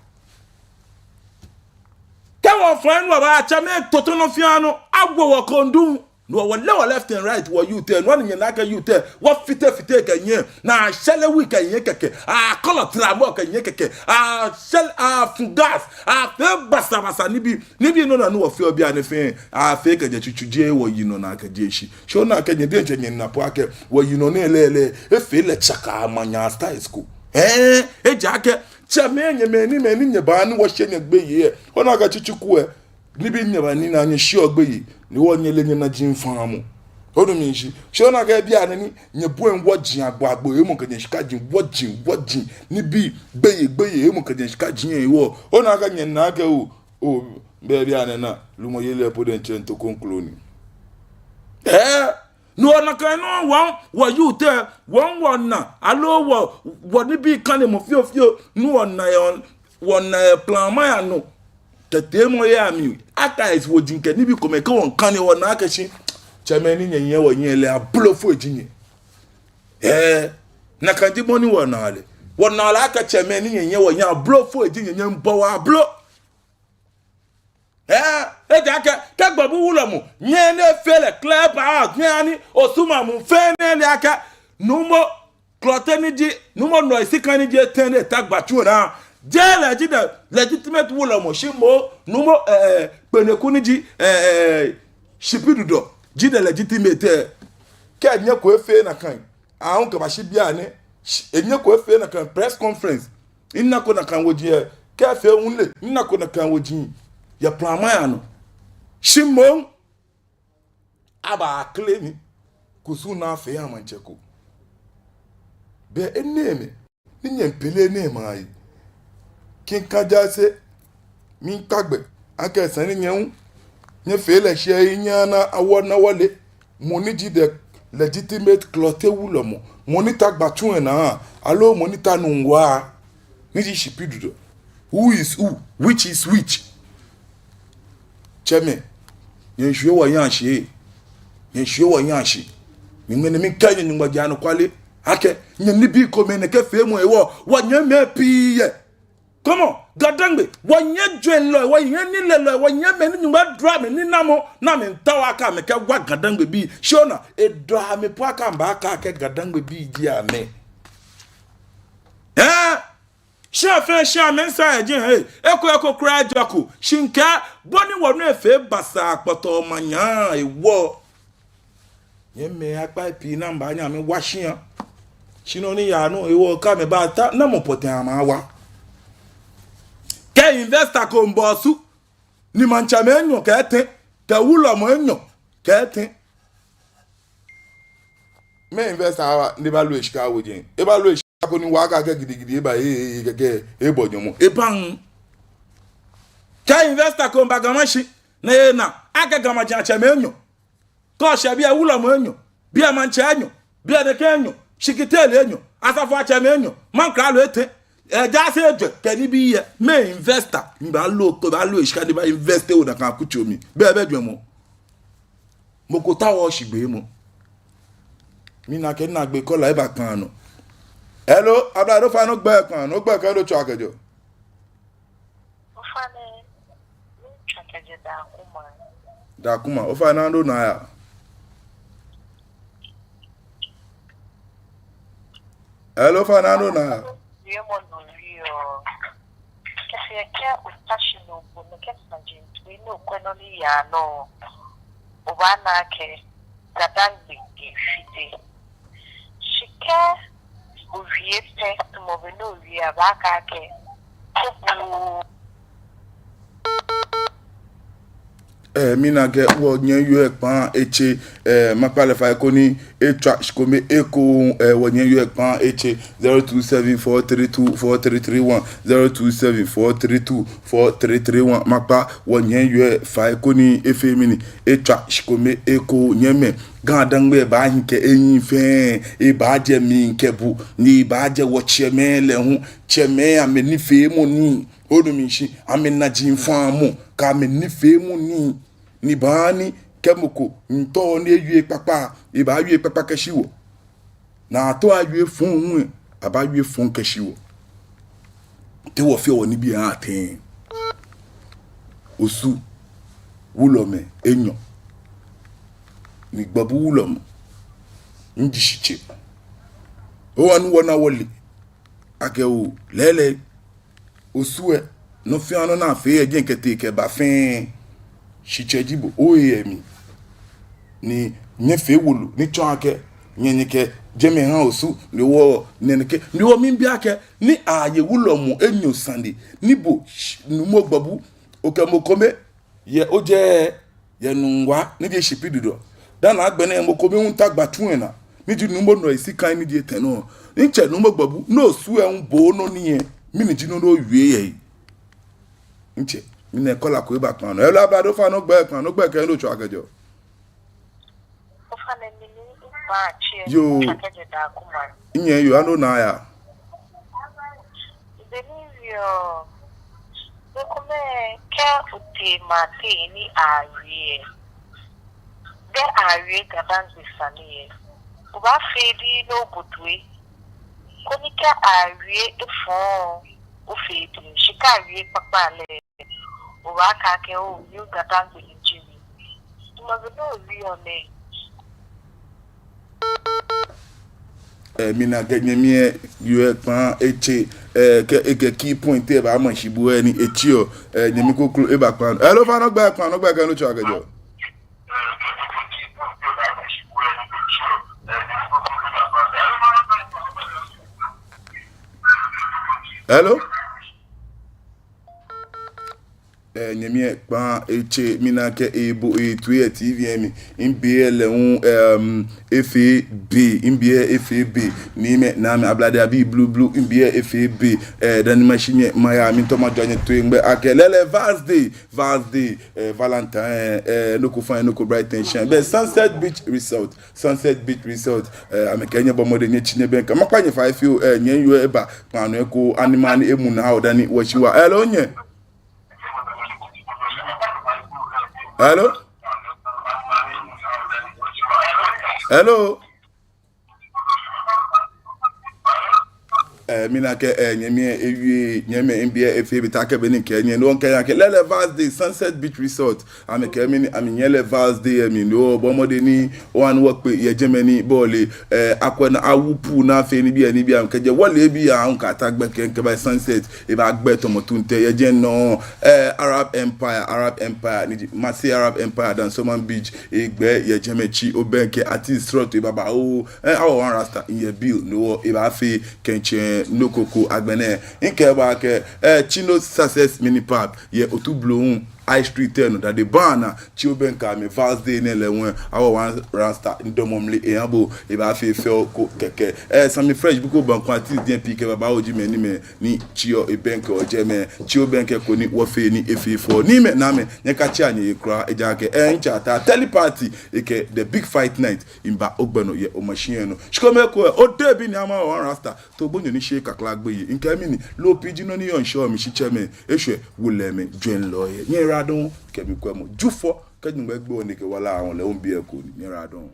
Kɛ wɔfã ni wɔba, tsɛmɛi, toto nɔ fɛɛ nɔ, agbo wɔ kondun. No, wɔ lɛ wɔ left and right, wɔ youth lɛ, no ni nyɛna akɛ youth lɛ, wɔfite fite kɛ nyɛ, ni ashɛlɛ wii kɛ nyɛ kɛkɛ, akɔlɔ tramɔ kɛ nyɛ kɛkɛ, ashɛlɛ, afu gas, afee basabasa nibii, nibii nɔ ni wɔfeɔ bianɛ fɛɛ, afee kɛjɛ tsutsu, jeee wɔyinɔ ni akɛjie shi. Shi ona akɛ nyɛ diɛŋtsɛ nyɛna po akɛ, wɔyinɔ nɛɛ lɛɛlɛŋ, efee lɛ tsakaa manyaa styles ko. Ɛɛ, ejaakɛ, tsɛmɛi, nyɛmɛi ni, mɛi ni nyɛbaa ni wɔshe nyɛgbeyei lɛ, ona akɛ tsutsu ko lɛ, nibii nyɛbaa ni nyɛsheɔ gbeyei, ni wɔ nyɛle nyɛnaji faŋŋ mɔ. Onu mi shishi. Shi ona akɛ bianɛ ni nyɛbɔi wɔji agbo agbo, hemɔ kɛ nyɛshika ji wɔji, wɔji, nibii gbeyei gbeyei, hemɔ kɛ nyɛshika ji yɛ wɔ. Ona akɛ nyɛna akɛ oo, oo, bɛ bianɛ naa, lumɔyeli lɛ po diɛŋtsɛ ntokɔŋklo ni. Ɛɛ, no nakai nɔŋŋ wɔ, wɔ youth lɛ, wɔ wɔna, aloo wɔ, wɔ nibii kanemɔ fiofio, no wɔna yɛ, wɔna yɛ Plan Maya nɔ. Kɛtee mɔ yɛ amli. Archives woji kɛ nibii komɛi kɛ wɔŋkane wɔna akɛ shi. Tsɛmɛi ni nyɛnyiɛ wɔnyiɛ lɛ ablofoi ji nyɛ. Ɛɛ, nakai ji bɔ ni wɔnaa lɛ. Wɔnaa lɛ akɛ tsɛmɛi ni nyɛnyiɛ wɔnyiɛ ablofoi ji nyɛ, nyɛmiibɔ wɔ ablo. Ɛɛ, ejaakɛ, kɛ gbɔbu wulɔmɔ, nyɛ ni efee lɛ clear out, nyɛ ni Osu maŋ muu fɛɛ ni ele akɛ, Nuumo Klɔte ni ji, Nuumo Nɔi Sikan ni ji etɛ ni eta gbatsu naa. Jeee lɛ ji the legitimate wulɔmɔ shi moŋ, Nuumo, ɛɛ, Kpeneku ni ji, ɛɛ, Shipidudɔ ji the legitimate, ɛɛ. Kɛ nyɛko efee nakai. Ahu kɛbashi bianɛ, shi, enyɛko efee nakai press conference. Minako nakai woji lɛ, kɛ efee hu lɛ, minako nakai woji yɛ Plan Maya nɔ. Shi moŋ, abaa claim kusum ni afee yɛ maŋtsɛ ko. Bɛ enɛɛmɛi, ni nyɛmiipele enɛɛmɛi ayi. Kinka jaase, miikpa gbɛ akɛ esa ni nyɛ hu nyɛfee lɛ shia ni nyɛna awɔ ni wɔle mɔ ni ji the legitimate Klɔte wulɔmɔ, mɔ ni ta gbatsu lɛ naa, aloo mɔ ni ta Nungua, ni ji Shipidudɔ. Who is who? Which is which? Tsɛmɛi, nyɛmiishwie wɔhiɛ ashi. Nyɛmiishwie wɔhiɛ ashi. Ni ŋmɛnɛ miikɛɛ nyɛ Nyɔŋmɔ ji anɔkwale akɛ, nyɛ nibii komɛi nɛkɛ feemɔ hewɔ, wɔnyɛmimɛi pii yɛ. Come on, Gadangme, wɔnyɛ jwɛŋlɔi, wɔnyɛ nilelɔi, wɔnyɛ mɛi ni Nyɔŋmɔ dro amɛninamɔ, ni amɛmiitao akɛ amɛkɛwa Gadangme bii. Shi ona, edɔ amɛ po akɛ amɛbaakɛɛ akɛ Gadangme bii ji amɛ. Ɛɛ? Shia fɛɛ shia mɛi sa eji he. Eko eko kwraa ejɔko. Shi mikɛɛ bɔ ni wɔnɔ efee basaa kpɔtɔɔ manya ewo. Nyɛmimɛi akpai pii ni amɛbaanyɛ amɛwa shia. Shi nɔ ni yaa nɔ ewo kɛ amɛbaata namɔ pɔtɛɛ amɛwa. Kɛ investor ko miiba Osu. Ni maŋtsɛmɛi enyɔ kɛ etɛ. Kɛ wulɔmɔ enyɔ kɛ etɛ. Mɛɛ investor awa ni ebalo eshika awo jɛi? Ebalo eshika ko ni wɔkɛɛ akɛ gidigidi eba ee kɛkɛ ebɔ jɔɔmɔ. Ebaŋ. Kɛ investor ko miiba Ga Mashi ni ena akɛ Ga Mashi atsɛmɛi enyɔ. Kɛ oshɛ biɛ wulɔmɔ enyɔ. Biɛ maŋtsɛ enyɔ. Biɛ nɛkɛ enyɔ. Shikitele enyɔ. Asafoiatsɛmɛi enyɔ. Maŋkralo etɛ. Ejaase ejwɛ kɛ nibii yɛ. Mɛɛ investor ni baalo ko baalo eshika ni eba invest ewo Nakan akutso mli? Bɛ ebɛ jwɛŋmɔ. Mɔ ko taoɔ oshigbeemɔ. Mina akɛ naagbee caller eba kpaa nɔ. Hello, ablade ofainɛ ogbɛi kpaa nɔ, ogbɛi kɛ he ni otswaa kɛjɛɔ. Ofainɛ, mitswaa kɛjɛ Dakuma. Dakuma, ofainɛ anu onaa yaa. Hello, ofainɛ anu onaa yaa. Wiemɔ nɔ wiɔ. Kɛfee kɛ ota shi ni obo nɔ kɛ saji ntui ni okwɛ nɔ ni yaa nɔ. Obaana akɛ Ga-Dangme efite. Shi kɛ owie pɛ, tamɔ bɔ ni owie abaakɛɛ akɛ, kobuu. Eh, mina akɛ wɔnyɛmi yoo lɛ kpaa etse, eh, makpa lɛ fai koni etswa shikome ekoŋŋ, eh, wɔnyɛmi yoo lɛ kpaa etse, zero two seven four three two four three three one, zero two seven four three two four three three one, makpa wɔnyɛmi yoo lɛ fai koni efee mɛni, etswa shikome ekoŋŋ nyɛmimɛi. Ga-Dangme baahi kɛ ehiɛ fɛɛ, ebaajɛ mi kɛ bo, ni ebaajɛ wɔtsɛmɛi lɛ hu, tsɛmɛi amɛnifeemɔ nii, onu mishishi, amɛnajiaŋ famɔ, kɛ amɛnifeemɔ nii, ni baaha ni kɛ mɔ ko miitao ni ewie kpakpa, ebaawie kpakpa kɛshi wɔ. Ni atao awie fɔŋ hu, abaawie fɔŋ kɛshi wɔ. Te wɔfeɔ wɔnibii ahaa tɛŋŋ? Osu wulɔmɛi enyɔ, ni Gbɔbu wulɔmɔ, miji shitsɛ. Owa ni wɔna wɔle akɛ oo, lɛɛlɛŋ Osu lɛ, nɔ fɛɛ nɔ ni afee yɛ jɛi kɛtee kɛba fɛɛ, shitsɛ ji bo, oye yɛ mli. Ni nyɛfee wolo ni tsɔɔ akɛ nyɛ nyɛkɛ jɛmɛ ha Osu, ni wɔ nɛɛ nɛkɛ, ni wɔ miibi akɛ, ni aye wulɔmɔ enyɔ sane, ni bo sh-, Nuumo Gbɔbu, okɛ mɔ kome yɛ ojɛ, yɛ Nungua, ni ji Shipidudɔ. Dani agbɛnɛ mɔ kome hu ta gbatsu lɛ naa, ni ji Nuumo Nɔyisi Kai, ni ji etɛ nɔ. Ntsɛ Nuumo Gbɔbu, ni Osu lɛ hu bo nɔ ni yɛ, mɛni ji nɔ ni owie yɛ he? Ntsɛ, mina caller ko eba kpaa nɔ. Hello, ablade ofainɛ ogbɛi kpaa nɔ, ogbɛi kɛ he ni otswaa kɛjɛɔ. Ofainɛ, mi ni mitswaa kɛjɛ Dakuma. Yoo. Minyɛmi yoo, anu onaa yaa. Beni wiɔ, be ko mɛi kɛ otee maŋ teŋ ni awie, be awie Ga-Dangme sane lɛ, obaafee dɛŋ ni obo toi, koni kɛ awie efɔŋ ofee dɛŋ, shi kɛ awie kpakpa lɛ, obaakɛɛ akɛ oo, New Ga-Dangme ni ji mi. Tamɔ bɔ ni owie nɛɛ. Eh, mina akɛ nyɛmi lɛ yoo lɛ kpaa etse, eh, kɛ ekɛ key point lɛ baama shi bo lɛ ni etsi oo, eh, nyɛmi kroko eba kpaa. Hello, ofainɛ ogbɛi kpaa nɔ, ogbɛi kɛ he ni otswaa kɛjɛɔ. Hello? Eh, nyɛmi lɛ kpaa etse, mina akɛ ebo etoi yɛ T V lɛ mli. Mibi lɛ hu, ehm, efee be, mibi lɛ efee be. Ni mɛi, naamɛi, ablade abii blublu, mibi lɛ efee be. Eh, dani mashi nyɛ maya, miitao majɔɔ nyɛ toiŋ gbɛ akɛ lɛɛlɛŋ Valentine's Day, Valentine's Day, eh, Valentine, eh, nɔ ko fine, nɔ ko bright and shine. Bɛ Sunset Beach Resort, Sunset Beach Resort, eh, amɛkɛɛ nyɛbɔ mɔdɛŋ nyɛtsi nyɛbɛŋkɛ. Makpa nyɛ fai fioo, eh, nyɛmi yoo lɛ eba kpaa nɔ ekoŋŋ, ani maŋ ni emu naa oo dani wɔshi waa. Hello, nyɛ. Hello? Hello? Eh, mina akɛ, eh, nyɛmi, eh, ewie, nyɛmi, eh, biɛ, eh, efee, bɛ taakɛ bɛ ni kɛ, nyɛ, no, kɛ, akɛ, lɛɛlɛŋ Vals Day, Sunset Beach Resort. Amɛkɛɛ mɛni, amɛnyiɛ lɛ Vals Day yɛ mli, no, bɔ mɔdɛŋ ni, oha ni wɔkpe, yɛ jɛmɛ ni, bɔɔle, eh, akwɛ ni awo pool ni afee nibii, nibii, amɛkɛɛ jɛ, wɔle biɛ, ahũ kɛtee gbɛkɛ, kɛba Sunset, ebaagbɛ tamɔ tuntɛ, yɛ jɛmɛ nɔ, eh, Arab Empire, Arab Empire, ni ji, Massy Arab Empire, Dansoman Beach, egbɛ, yɛ jɛmɛ, tsi obɛŋkɛ, ati srɔto, ebaaba, oo, eh, Awa One Rasta, yɛ bill, no, ebaafee, kɛntsɛ nɔ ko ko agbɛnɛ. Mikɛɛ bo akɛ, eh, Chino Success Mini Pub, yɛ Otublohum High Street lɛ nɔ, Dade Bana, tsi obɛŋkɛ amɛ Vals Day nɛɛ lɛ ŋwɛi, Awa One Rasta, midamɔ mli eha bo, ebaafee fɛo ko kɛkɛ. Eh, Sammy Fresh, Buko Banku, artist diɛŋtsɛ pii kɛ babaoo ji mɛi ni mɛi, ni tsiɔ ebɛŋkɛɔ jɛmɛ, tsi obɛŋkɛ koni wɔfee ni efee fɛo. Niimɛi, Naamɛi, nyɛkatsia nyɛhe kwraa, ejaakɛ, eh, mitsɛ Ataa Tele Party, ekɛ The Big Fight Night, miiba ogbɛ nɔ yɛ Omashi lɛ nɔ. Shikome ekoŋŋ, odebi ni ama Awa One Rasta, to gbonyo ni sheee kakla gbeyei. Mikɛɛ mɛni, loo pii ji nɔ ni yɔɔ ŋshɔ mli shitsɛmɛi, eshwɛ, wolɛmɛi, jwɛŋlɔi, nyɛyiwaladɔŋŋ, kɛ mikwɛmɔ, Jufɔ, kɛ Nyɔŋmɔ egbo ni kɛ wala ahɔ̃ɔ lɛ, obi eko ni, nyɛyiwaladɔŋŋ.